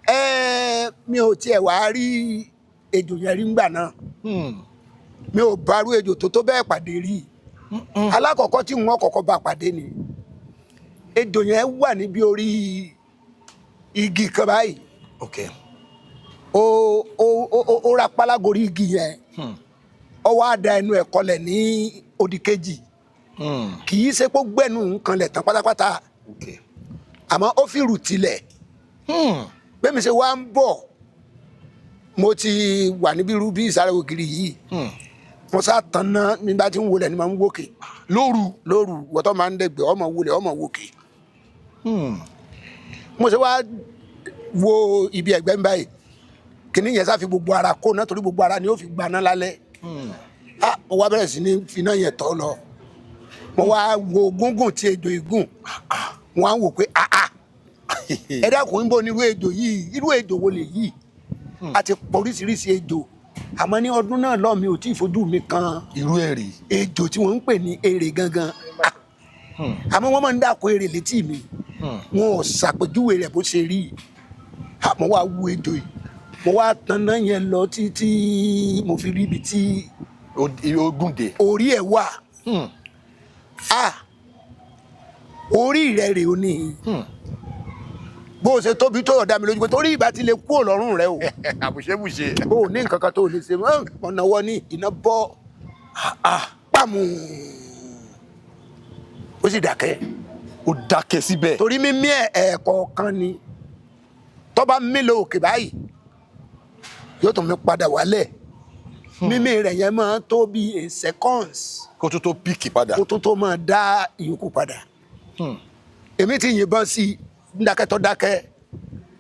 Ẹ mi ò tiẹ̀ wá rí ejò yẹn rí ńgbà náà. Mi ò bá rú ejò tó tó bẹ́ẹ̀ pàdé rí. Alákọ̀ọ́kọ́ tí wọ́n kọ́kọ́ bá pàdé ni ejò yẹn wà níbi orí igi kan báyìí. Ó rapálá gorí igi yẹn. Ó wá da ẹnu ẹ̀ kọlẹ̀ ní òdì kejì. Kì í ṣe pé ó gbẹnu nǹkan lẹ̀ tán pátápátá, àmọ́ ó fi rù tilẹ̀. Bẹ́ẹ̀ mi ṣe wá ń bọ̀, mo ti wà níbi irú bí ìsàlẹ̀ ògiri yìí. Mo sá tanná nígbà tí ń wọlé ni mo ń wòkè. Lóru? Lóru, wọ́tọ́ máa ń dẹ̀gbẹ́ ọmọ wọlé ọmọ wòkè. Mo ṣe wá wo ibi ẹ̀gbẹ́ mi báyìí, kìnní yẹn sá fi gbogbo ara kó náà, torí gbogbo ara ni ó fi gbaná lálẹ́. Ah, mo wá bẹ̀rẹ̀ sí ní finá yẹn tọ́ lọ. Mo wá wo gúngùn tí ejò igun, mo wá ń wò pé, ah ah, ẹ dákun, ń bọ̀ ní irú ejò yìí, irú ejò wo lè yìí? A ti pọ̀ oríṣiríṣi ejò, àmọ́ ní ọdún náà lọ́ọ̀, mi ò tí ì fojú mi kan Irú ẹ̀ rí. ejò tí wọ́n ń pè ní erè gangan. Ah, àmọ́ wọ́n máa ń dàkọ erè létí mi, wọn ò ṣàpèjúwe rẹ̀ bó ṣe rí. Àmọ́ wá wo ejò yìí, mo wá tanná yẹn lọ títí mo fi rí ibi tí Ogún dé. orí ẹ̀ wà. Ah, orí rẹ̀ rè ó ní bó o ṣe tóbi tó, ọ̀dà mi lójú pé torí ìbá ti lè kúrò lọ́rùn rẹ o, Àbùṣebùṣe. o ò ní nǹkan kan tó o lè ṣe mọ́. Ọ̀nà wọ ní iná bọ́ pàmò, ó sì dákẹ́. Ó dákẹ́ síbẹ̀. Torí mímí ẹ̀ ẹ̀ẹ̀kọ̀ọ̀kan ni. Tó bá mí lọ òkè báyìí, yóò tún mi padà wálẹ̀. Mímí rẹ̀ yẹn máa tó bí a seconds Kó tó tó pick padà. Kó tó tó máa dá ìyókù padà. Èmi ti yìnbọn sí i dákẹ́ tó dákẹ́,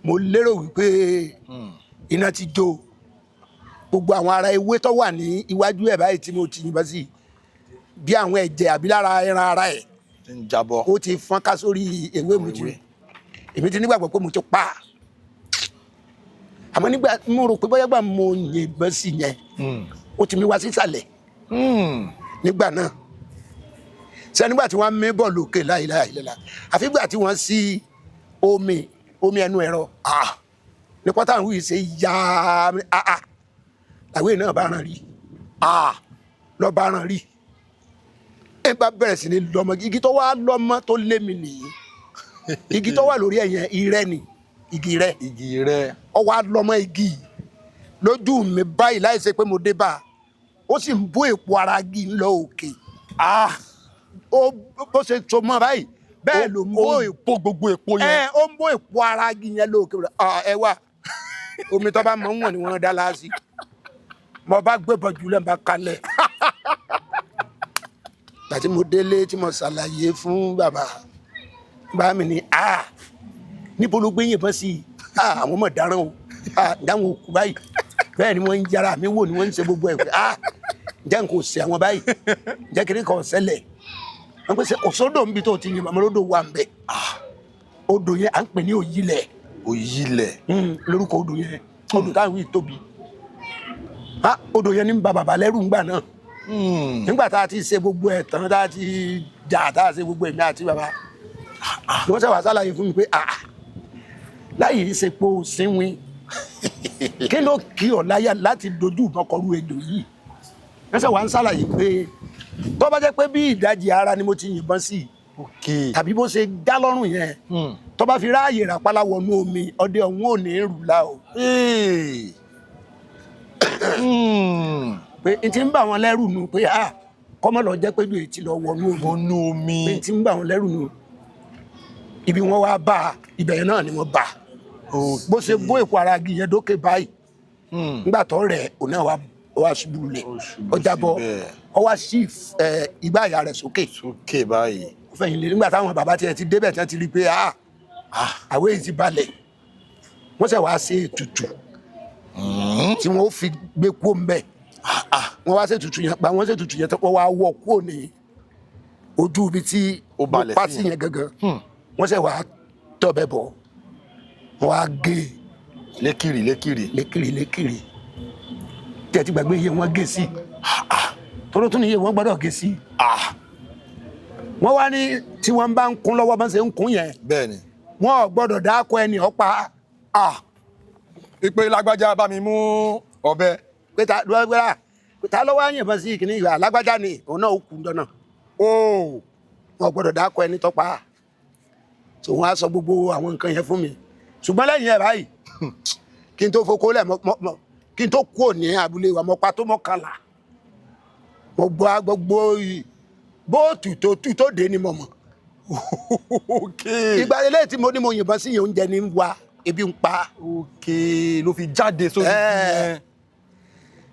mo lérò wípé iná ti jó gbogbo àwọn ará ewé tó wà ní iwájú ẹ̀ báyìí tí mo ti yìnbọn sí i, bí àwọn ẹ̀jẹ̀ àbí lára ẹran ara ẹ̀ Ń jábọ́. ó ti fọ́n ká sórí ewé. Mo ti èmi ti nígbàgbọ́ pé mo ti pa á. Àmọ́ nígbà mo rò pé bóyá gbà mo yìnbọn sí yẹn, ó ti mi wá sísàlẹ̀ nígbà náà ṣe. Nígbà tí wọ́n mí bọ̀ lókè láìláìlá, àfi gbà tí wọ́n sí omi omi ẹnu ẹ̀rọ ní pátá àwọn yìí ṣe yá ah làwọn èèyàn náà bá ràn rí lọ́ bá ràn rí. Ẹ bá bẹ̀rẹ̀ sí ní lọ́mọ igi tó wá lọ́mọ tó lé mi nìyí. Igi tó wà lórí ẹ̀yẹn, irẹ́ ni, igi rẹ̀. Igi rẹ. Ọ wá lọ́mọ igi yìí lójú mi báyìí láì ṣe pé mo dé bá a, ó sì ń bó èpo ara igi ń lọ òkè. Ó bó ṣe so mọ́ báyìí, bẹ́ẹ̀ ló ń bó Ó èpo bó gbogbo èpo yẹn. Ẹ ó ń bó èpo ara igi yẹn lókè. Ah, ẹ wá omi tó bá mọ wọn ni wọn dá láàsì. Mo bá gbé bọ̀jú lẹ́nu bá kalẹ̀. Gbàtí mo délé tí mo ṣàlàyé fún bàbá, bàbá mi ní, a níbo ló gbé yìnbọn sí i? A àwọn ọmọ dáràn o. A dáhùn òkú báyìí, bẹ́ẹ̀ ni wọ́n ń yára mi wò ni wọ́n ń ṣe gbogbo ẹ̀ pé a ǹjẹ́ n kò ṣe àwọn báyìí, ǹjẹ́ kiri kan ṣẹlẹ̀? Wọ́n pèsè kò sódò níbi tó ti yìnbọn mọ́, lódò wà ń bẹ̀. Odò yẹn à ń pè ní Òyìlẹ̀. Òyìlẹ̀. Lórúkọ odò yẹn. Odò táwọn yìí tóbi. Ah, odò yẹn ní ń ba bàbá lẹ́rù ńgbà náà. Nígbà tá a ti ṣe gbogbo ẹ̀ tán, tá a ti jà, tá a ṣe gbogbo ẹ̀mí àti bàbá ni wọ́n sábà ṣàlàyé fún mi pé, ah, láyé ṣe pé o sínwín, kí ló kí ọ láyà láti dojú ìbọn kọrú ejò yìí? Wọ́n sábà ń ṣàlàyé pé tó bá jẹ́ pé bí ìdajì ara ni mo ti yìnbọn sí tàbí bó ṣe já lọ́rùn yẹn. Tó bá fi ráàyè ràpálá wọnú omi, ọdẹ ọ̀hún ò ní rù la o. Hey. Pé n ti ń bà wọn lẹ́rù nu pé ah, kọ́mọ lọ jẹ́ pé ju èyí ti lọ wọnú omi. Wọnú omi. Pé n ti ń bà wọn lẹ́rù nu, ibi wọn wá bá a, ibẹ̀ yẹn náà ni wọ́n bá a. Bó ṣe bó èpo ara igi yẹn dókè báyìí, nígbà tó rẹ̀, òun náà wá ṣubú lulẹ̀. Ó ṣubú ó jábọ́. Síbẹ̀. Ó wá sí igbá àyà rẹ̀ sókè. Sókè báyìí. Ó fẹ̀yìn lé. Nígbà táwọn bàbá tiẹ̀ ti débẹ̀, tí wọ́n ti rí i pé ah, àwọn èyí ti balẹ̀, wọ́n ṣẹ̀ wá ṣe ètùtù tí wọ́n ó fi gbé kúò ńbẹ̀. Wọ́n wá ṣe ètùtù yẹn pa, wọ́n ṣe ètùtù yẹn tán, wọ́n wá wọ́ kúò ní ojú ibi tí Ó balẹ̀ pa sí sí yẹn. yẹn gangan. Wọ́n ṣẹ̀ wá tọ̀bẹ̀ bọ̀, wọ́n wá gé e. Lékìrì lékìrì. Lékiri lékiri tí ẹ ti gbàgbé iye wọn gé sí, tóró tún ní iye wọn gbọ́dọ̀ gé sí. Wọ́n wá ní tí wọ́n bá ń kún lọ́wọ́, bá ń ṣe ń kún yẹn, Bẹ́ẹ̀ni. wọn ò gbọ́dọ̀ dáko ẹni ọ̀pá. Ìpè lágbájá, bá mi mú ọ̀bẹ. Pé ta lọ́wọ́, pé ta lọ́wọ́ àyìnbọn sí ìkíní ìwà alágbájá ni, òun náà ó kú dọ́nà. Ooo. Wọn ò gbọ́dọ̀ dáko ẹni tọ́pa tó. Wọn á sọ gbogbo àwọn nǹkan yẹn fún mi, ṣùgbọ́n lẹ́yìn ẹ̀ báyìí, kí n tó fokó lẹ̀ kí n tó kúrò ní abúlé wa, mo pa tó 11. Mo gbọ́ gbogbo bóòtù tó tú tó dé ni mo mọ̀. Ìgbà eléyìí tí mo ní mo yìnbọn sí yẹn, oúnjẹ ní ń wa, ebi ń pa. Ok, ló fi jáde sórí yẹn.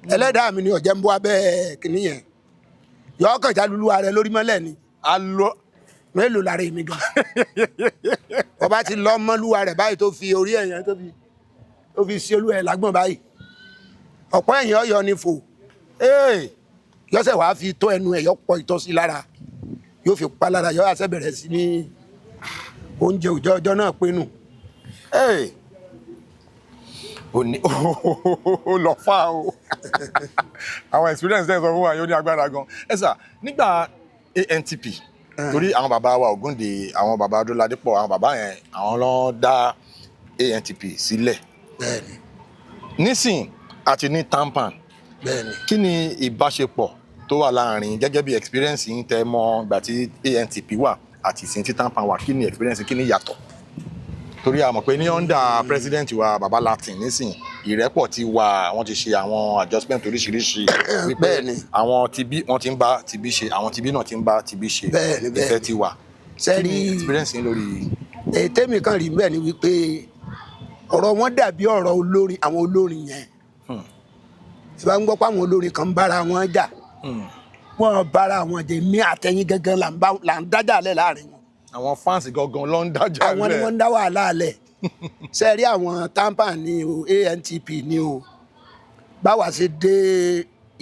Ẹlẹ́dàá mi ni ọ̀jẹ̀ ń bọ́ abẹ́ kìnìún yẹn, yọ ọkàn jálulúwa rẹ lórí mọ́lẹ̀ ni. Alọ. Mélòó lára èmi gan, ọba ti lọ mọ́lúwa rẹ̀ báyìí, tó fi orí ẹ̀yàn tó fi sí olú ẹ̀ lágbọ̀n báyìí, ọ̀pọ̀ ẹ̀yìn ọ̀yọ́ ni fò. Ee. Yọ́sẹ̀ wàá fi tó ẹnu ẹ̀, yọ pọ̀ ìtọ́ sí lára, yóò fi pa lára, yọ àṣẹ bẹ̀rẹ̀ sí ní oúnjẹ òjọ́ ọjọ́ náà pinnu. Ee. Ó ní ó lọ fà o. Àwọn experience tẹ́ ẹ sọ fún wa yóò ní agbára gan. Ẹ sà, nígbà ANTP, torí àwọn bàbá wa Ògúndé, àwọn bàbá Adúládépọ̀, àwọn bàbá yẹn, àwọn ló dá ANTP sílẹ̀. Bẹ́ẹ̀ni. Nísìn àti ní TAMPAN. Bẹ́ẹ̀ni. Kí ni ìbáṣepọ̀ tó wà láàrin, gẹ́gẹ́ bí experience yín tẹ́ mọ̀ ìgbà tí ANTP wà àti ìsìn tí TAMPAN wà? Kí ni experience, kí ni ìyàtọ̀? Torí a mọ̀ pé ní under president wa, Baba Latin, nísìn ìrẹ́pọ̀ ti wà, wọ́n ti ṣe àwọn adjustment oríṣiríṣi wípé àwọn tibí wọ́n ti ń bá tibí ṣe, àwọn tibí náà ti ń bá tibí ṣe. Bẹ́ẹ̀ni, bẹ́ẹ̀ni. Ìfẹ́ ti wà. Kí Sẹ́rí, ni experience yín lórí? Ètè mi kan rí bẹ́ẹ̀ ni wípé ọ̀rọ̀ wọn dàbí ọ̀rọ̀ olórin, àwọn olórin yẹn. Ìbá ń gbọ́ pé àwọn olórin kan ń bára wọn jà, wọn bára wọn jẹ, mí àtẹ̀yìn gangan là ń dájà lẹ̀ láàrin wọn. Àwọn fans gangan ló ń dájà. Àwọn ni wọ́n ń dá wàhálà lẹ̀. Ṣe rí àwọn TAMPAN ní o, ANTP ní o, báwa ṣe dé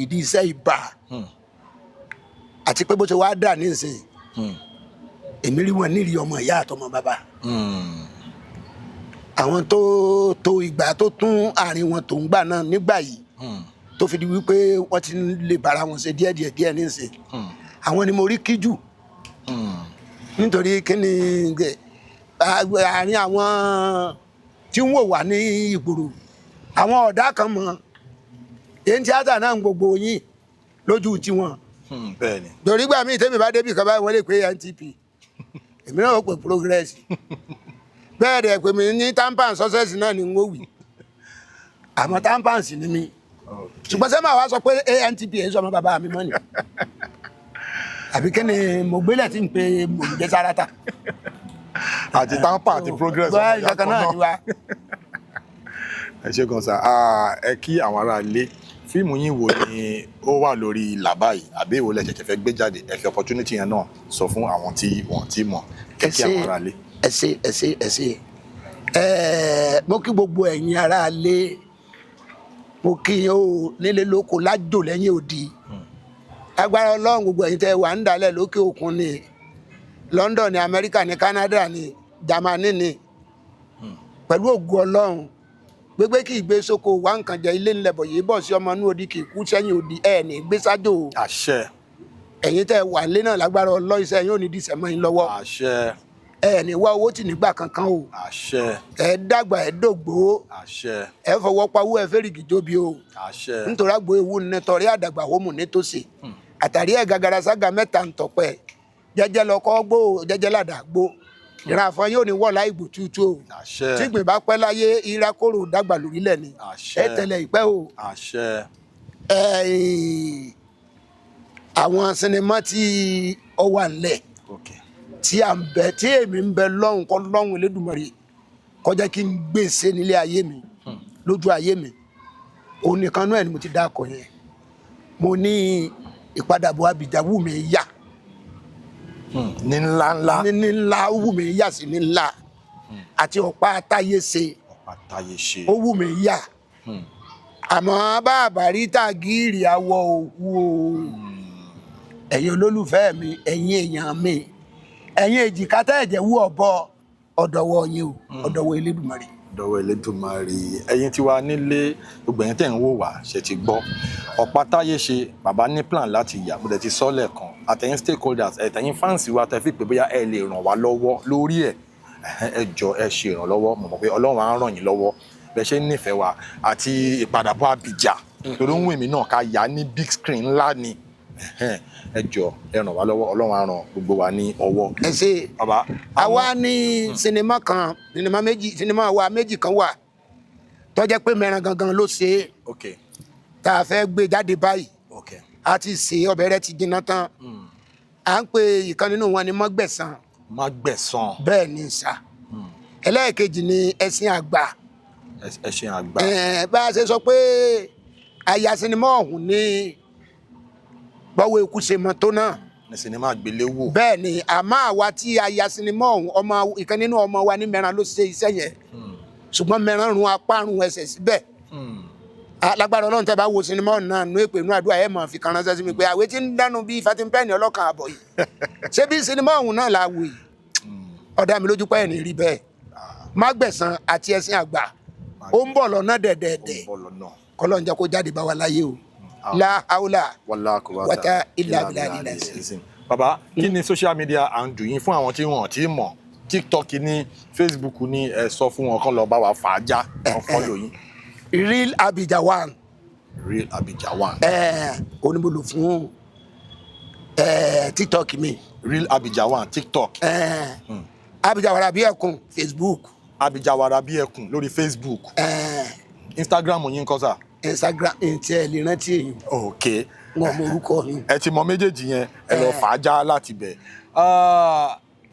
ìdí iṣẹ́ ibà àti pé bó ṣe wá dà nísìnyí, èmi rí wọn nírìí ọmọ ìyá àtọmọ bàbá. Àwọn tó tó ìgbà tó tún àárín wọn tó ń gbà náà nígbà yìí, tó fi di wípé wọ́n ti ń lè bára wọn ṣe díẹ̀ díẹ̀ díẹ̀ nísìnyí, àwọn ni mo rí kíjù. Nítorí kíni àárín àwọn tí ń wò wá ní ìgboro, àwọn ọ̀dà kan mọ̀ èyí tíátà náà ń gbogbo yín lójú tiwọn. Bẹ́ẹ̀ni. Torí gbà míì tẹ́mi bá débi kan báyìí, wọ́n lè pé NTP, èmi náà ó pè progress, bẹ́ẹ̀ dẹ̀ pé mi ní TAMPAN success náà ni n ó wì, àmọ́ TAMPAN sì ni mi. Ṣùgbọ́n sẹ́mi àwa sọ pé ANTP èyí sọmọ bàbá mi mọ́ ni, àbí kí ni mo gbélé tí n pe mò ń jẹ́ sárátà? Àti TAMPAN àti progress, ọmọ bọ́ọ̀ ìyá ìkankan náà ni wa. Ẹ ṣé gan sir. Ah, ẹ kí àwọn ará ilé. Fíìmù yín wo ni ó wà lórí ìlà báyìí, àbí èwo lẹ ṣẹ̀ṣẹ̀ fẹ́ gbé jáde? Ẹ fi opportunity yẹn náà sọ fún àwọn tí wọ́n ti mọ̀. Ẹ kí àwọn ará ilé. Ẹ ṣé, ẹ ṣé, ẹ ṣé. Mo kí gbogbo ẹ̀yin ará ilé, mo kí yín o nílé lóko lájò lẹ́yìn odi. Agbára Ọlọ́run, gbogbo ẹ̀yin tẹ́ wà ń dalẹ̀ lókè òkun ní London ní Amẹ́ríkà ní Canada ní Germany ní, pẹ̀lú ògo Ọlọ́run, gbégbé kì í gbé sóko wá nǹkan jẹ, ilé ńlẹ̀ bọ̀ yìí bọ̀ sí ọmọ inú odi kì í kú sẹ́yìn odi, ẹ̀ ní gbé sájò o. Àṣẹ. Ẹ̀yin tẹ́ wà nílé náà, lágbára Ọlọ́run, iṣẹ́ yín ò ní dìṣẹ́ mọ́ yín lọ́wọ́. Àṣẹ. Ẹ ní wá owó tì nígbà kankan o. Àṣẹ. Ẹ dàgbà, ẹ dògbò. Àṣẹ. Ẹ fọwọ́ pawó, ẹ fẹ́rìgì jóbi o. Àṣẹ. Nítorí àgbo ewu ní tọrí àdàgbà hómù nítòsí àtàrí ẹ gàgàrà sága mẹ́ta ń tọpẹ jẹ́jẹ́ lọkọ gbó, jẹ́jẹ́ làdà gbó. Ìran àfọn yóò ní wọ̀ láì gbò tútù o. Àṣẹ. Tígbìn bá pẹ́ láyé, ìrákòrò dàgbà lórílẹ̀ ni. Àṣẹ. Ẹ tẹ̀lé ìpẹ́ o. Àṣẹ. Ẹ̀ẹ́n, àwọn sinimá tí ó wà nílẹ̀ tí à ń bẹ, tí èmi ń bẹ lọ́hùn kọ́ lọ́hùn Elédùmarè kọjá kí n gbèsè nílé ayé mi, lójú ayé mi, òun nìkan náà ni mo ti dákọ̀ yẹn. Mo ní ìpadàbọ̀ Abidjan wù mí yà. Ní ńlá ńlá. Ní ńlá, ó wù mí yà sí ní ńlá, àti ọ̀pá táyé ṣe. Ọ̀pá táyé ṣe. Ó wù mí yà, àmọ́ bàbá rí tàgìrì awọ òkú o. Ẹ̀yin olólùfẹ́ mi, ẹ̀yin èèyàn mi, ẹ̀yin èjìká tẹ́ ẹ̀jẹ̀ wú ọ̀bọ, ọ̀dọ̀wọ́ yín o, ọ̀dọ̀wọ́ Elédùmarè. Dọwọ́ Elédùmarè. Ẹ̀yin tí wà nílé, gbogbo ẹ̀yin tẹ́ ń wò wá, ṣe ti gbọ́ ọ̀pá táyé ṣe? Bàbá ní plan láti yà. Mo dẹ̀ ti sọ lẹ́ẹ̀kan, àtẹ̀yin stakeholders, ẹ̀tẹ̀yin fans wa tẹ́ fi pé bóyá ẹ lè ràn wá lọ́wọ́ lórí ẹ̀, ẹ jọ, ẹ ṣe ìrànlọ́wọ́. Mo mọ̀ pé Ọlọ́run á ràn yín lọ́wọ́ bẹ́ẹ̀ ṣe ń nífẹ̀ẹ́ wa àti ìpadàbọ̀ Abidjan, torí ń wù mí náà ká yà á ní big screen ńlá ni. Ẹ jọ, ẹ ràn wá lọ́wọ́. Ọlọ́run á ràn gbogbo wa ní ọwọ́. Ẹ ṣe. Bàbá. Àwa ní sinimá kan, sinimá méjì, sinimá wa méjì kan wà tó jẹ́ pé mẹ́ran gangan ló ṣe é, tá a fẹ́ gbé jáde báyìí. A ti sè é, ọbẹ̀ rẹ̀ ti jiná tán. À ń pe ìkan nínú wọn ní Mọ́gbẹ̀sán. Má gbẹ̀san. Bẹ́ẹ̀ ni sà. Ẹlẹ́ẹ̀kejì ni Ẹ̀sìn Àgbà. Ẹṣin Àgbà. Bá a ṣe sọ pé aya sinimá ọ̀hún ní bọ́wọ́ ikú ṣe mọ́ tó náà Ní sinimá àgbéléwò. Bẹ́ẹ̀ ni, àmọ́ àwa tí aya sinimá ọ̀hún, ọmọ ìkan nínú ọmọ wa ní mẹ́ran ló ṣe iṣẹ́ yẹn, ṣùgbọ́n mẹ́ran run apá, run ẹsẹ̀ síbẹ̀. Lágbára Ọlọ́run, tẹ́ bá wo sinimá ọ̀hún náà nú èpè nú àdúrà, ẹ̀ mọ̀ fi kan ránṣẹ́ sí mi pé àwé tí ń dánu bíi fatimipẹ́ẹ̀nì ọlọ́kan àbọ̀ yìí, ṣé bí sinimá ọ̀hún náà la wò yìí? Ó dá mi lójú pé ẹ̀ ní rí bẹ́ẹ̀. Mágbẹ̀san àti Ẹ̀sìn Àgbà, ó ń bọ̀ lọ́nà dẹ̀dẹ̀dẹ̀. Ó ń bọ̀ lọ́nà. Kọ́lọ́n jẹ́ kó jáde bá wa láyé o. La haula wàlá kò wata illa billahi ilẹ̀. Bàbá, kí ni social media handle yín fún àwọn tí wọn ti mọ̀? TikTok ní, Facebook ní, ẹ sọ fún wọn kán lọ bá wa fà á já, kán follow yín. Real Abidjan One. Real Abidjan One. Òní mo lò fún TikTok mi. Real Abidjan One, TikTok. Abidjan Wàrà bí ẹkùn, Facebook. Abidjan Wàrà bí ẹkùn lórí Facebook. Instagram yín kọ́ sà? Instagram ntí ẹ lè rántí èyí. Wọn mọ orúkọ mi. Ẹ ti mọ méjèèjì yẹn, ẹ lọ fà á já láti bẹ̀.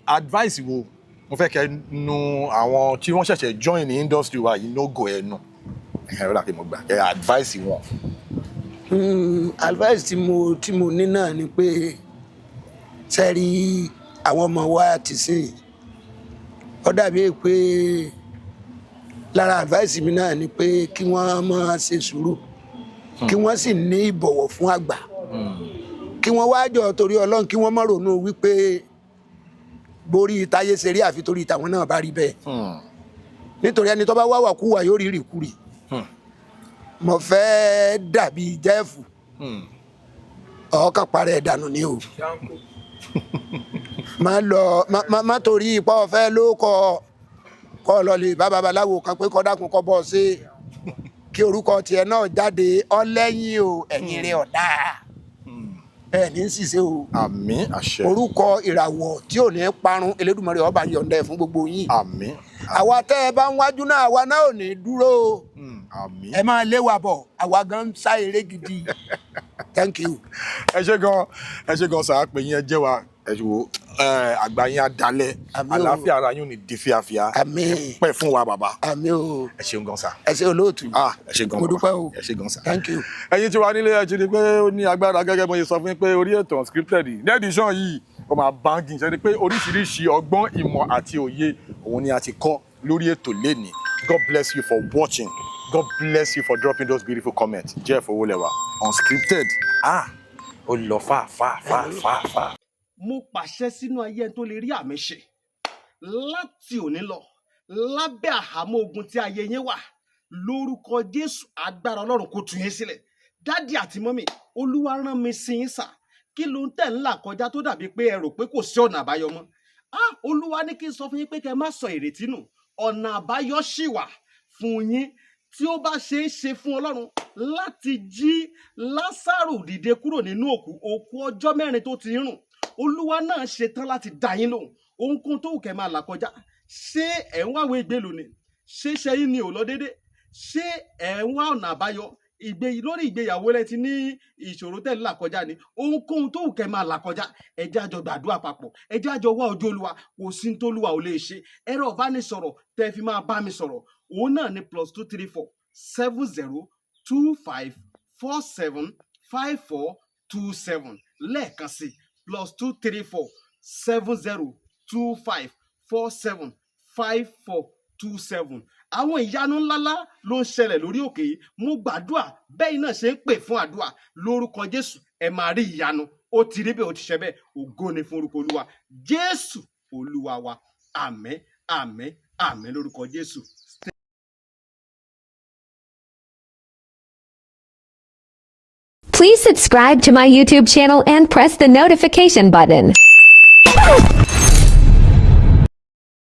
Advice wo mo fẹ́ kẹ́ nu àwọn tí wọ́n ṣẹ̀ṣẹ̀ join ní industry wa yìí, no go ẹnu ẹ rà kí mo gbà kẹ́ advice wọn. Advice tí mo ní náà ni pé, sẹ́rí àwọn ọmọ wa ti sìn, ó dàbí pé lára advice mi náà ni pé kí wọ́n máa ṣe sùúrù, kí wọ́n sì ní ìbọ̀wọ̀ fún àgbà, kí wọ́n wá jọ torí Ọlọ́run, kí wọ́n má ronú wípé borí táyé ṣe rí àfi torí tàwọn náà bá rí bẹ́ẹ̀, nítorí ẹni tó bá wá wàkúwà yóò rí rìkúrì. Mo fẹ́ dàbí Jẹ́ẹ̀fù, ọkàn parẹ́ dànù ni o. Má lọ má torí ipá ọ̀fẹ́ ló kọ kọ́ lọ lè bá babaláwo kan pé kọ́ dákun kọ́ bọ́ sí kí orúkọ tiẹ̀ náà jáde ọlẹ́yìn o. Ẹ̀yìn rẹ̀ ọ̀dà ẹ̀ ní ṣìṣe o. Àmín, àṣẹ. Orúkọ ìràwọ̀ tí ò ní parun, Elédùmarè ọba yọ̀ǹda ẹ̀ fún gbogbo yín. Àmín. Àwa tẹ́ ẹ bá ń wájú náà, àwa náà ò ní dúró o. Àmín. Ẹ máa lé wa bọ̀, àwa gan ń sá eré gidi. Thank you. Ẹ ṣé gan, ẹ ṣé gan sàá pé yín, ẹ jẹ́ wa. Ẹ wo ẹ, àgbà yín á dalẹ̀. Àmín o. Àlàáfíà ara yín ò ní di fíafíà. Àmín. Ẹ pẹ́ fún wa, bàbá. Àmín o. Ẹ ṣeun gan sà. Ẹ ṣé, olóòtú. Ah, ẹ ṣé gan, Mo bàbá. dúpẹ́ o. Ẹ ṣé gan sà. Thank you. Ẹ̀yin tí wà nílé, ẹ ti rí i pé ó ní agbára gẹ́gẹ́ bó ṣe sọ fún yín pé orí ètò Unscripted yìí, ní edition yìí, ó máa banging. Ṣe ni pé oríṣiríṣi ọgbọ́n, ìmọ̀ àti òye òun ni a ti kọ́ lórí ètò lénìí. God bless you for watching. God bless you for dropping those beautiful comments. Jeff Owólẹwà, Unscripted. Ah, ó lọ fà fà fà fà fà. Mo pàṣẹ sínú ayé ẹni tó lè rí àmì ṣe, láti òní lọ, lábẹ́ àhámọ́ ogun tí ayé yín wà, lórúkọ Jésù, agbára Ọlọ́run kò tú yín sílẹ̀. Daddy àti mummy, Olúwa rán mi sí yín sà. Kí ló ń tẹ̀ ń là kọjá tó dàbí pé ẹ rò pé kò sí ọ̀nà àbáyọ mọ́? Ah, Olúwa ní kí n sọ fún yín pé kẹ́ ẹ má sọ ìrètí nù, ọ̀nà àbáyọ ṣì wà fún yín. Tí ó bá ṣe é ṣe fún Ọlọ́run láti jí Lásàrò dìde kúrò nínú òkú, òkú ọjọ́ 4 tó ti ń rùn, Olúwa náà ṣetán láti dá yín lóhùn. Ohunkóhun tó wù kẹ́ máa là kọjá, ṣé ẹ̀ ń wáwé ìgbélú ni? Ṣé ṣẹ́yìn ni ò lọ déédé? Ṣé ẹ̀ ń wá ọ̀nà àbáyọ ìgbé lórí ìgbéyàwó rẹ ti ní ìṣòro tẹ̀ ń là kọjá ni? Ohunkóhun tó wù kẹ́ máa là kọjá, ẹ jẹ́ á jọ gbàdúrà papọ̀, ẹ jẹ́ á jọ wá ojú Olúwa. Kò sí ní tólúwa ò lè ṣe. Ẹ̀rọ ìbánisọ̀rọ̀ tẹ́ fi máa bá mi sọ̀rọ̀, òun náà ni +234 70 25 47 54 27. Lẹ́ẹ̀kan sí, +234 70 25 47 54 27. Àwọn ìyanu ńláńlá ló ń ṣẹlẹ̀ lórí òkè yìí. Mo gbàdúrà, bẹ́ẹ̀ náà ṣe ń pè fún àdúrà, lórúkọ Jésù, ẹ máa rí ìyanu. Ó ti rí bẹ́ẹ̀, ó ti ṣe bẹ́ẹ̀. Ògo ni fún orúkọ Olúwa. Jésù Olúwa wa. Àmín, àmín, àmín lórúkọ Jésù. Please subscribe to my YouTube channel and press the notification button.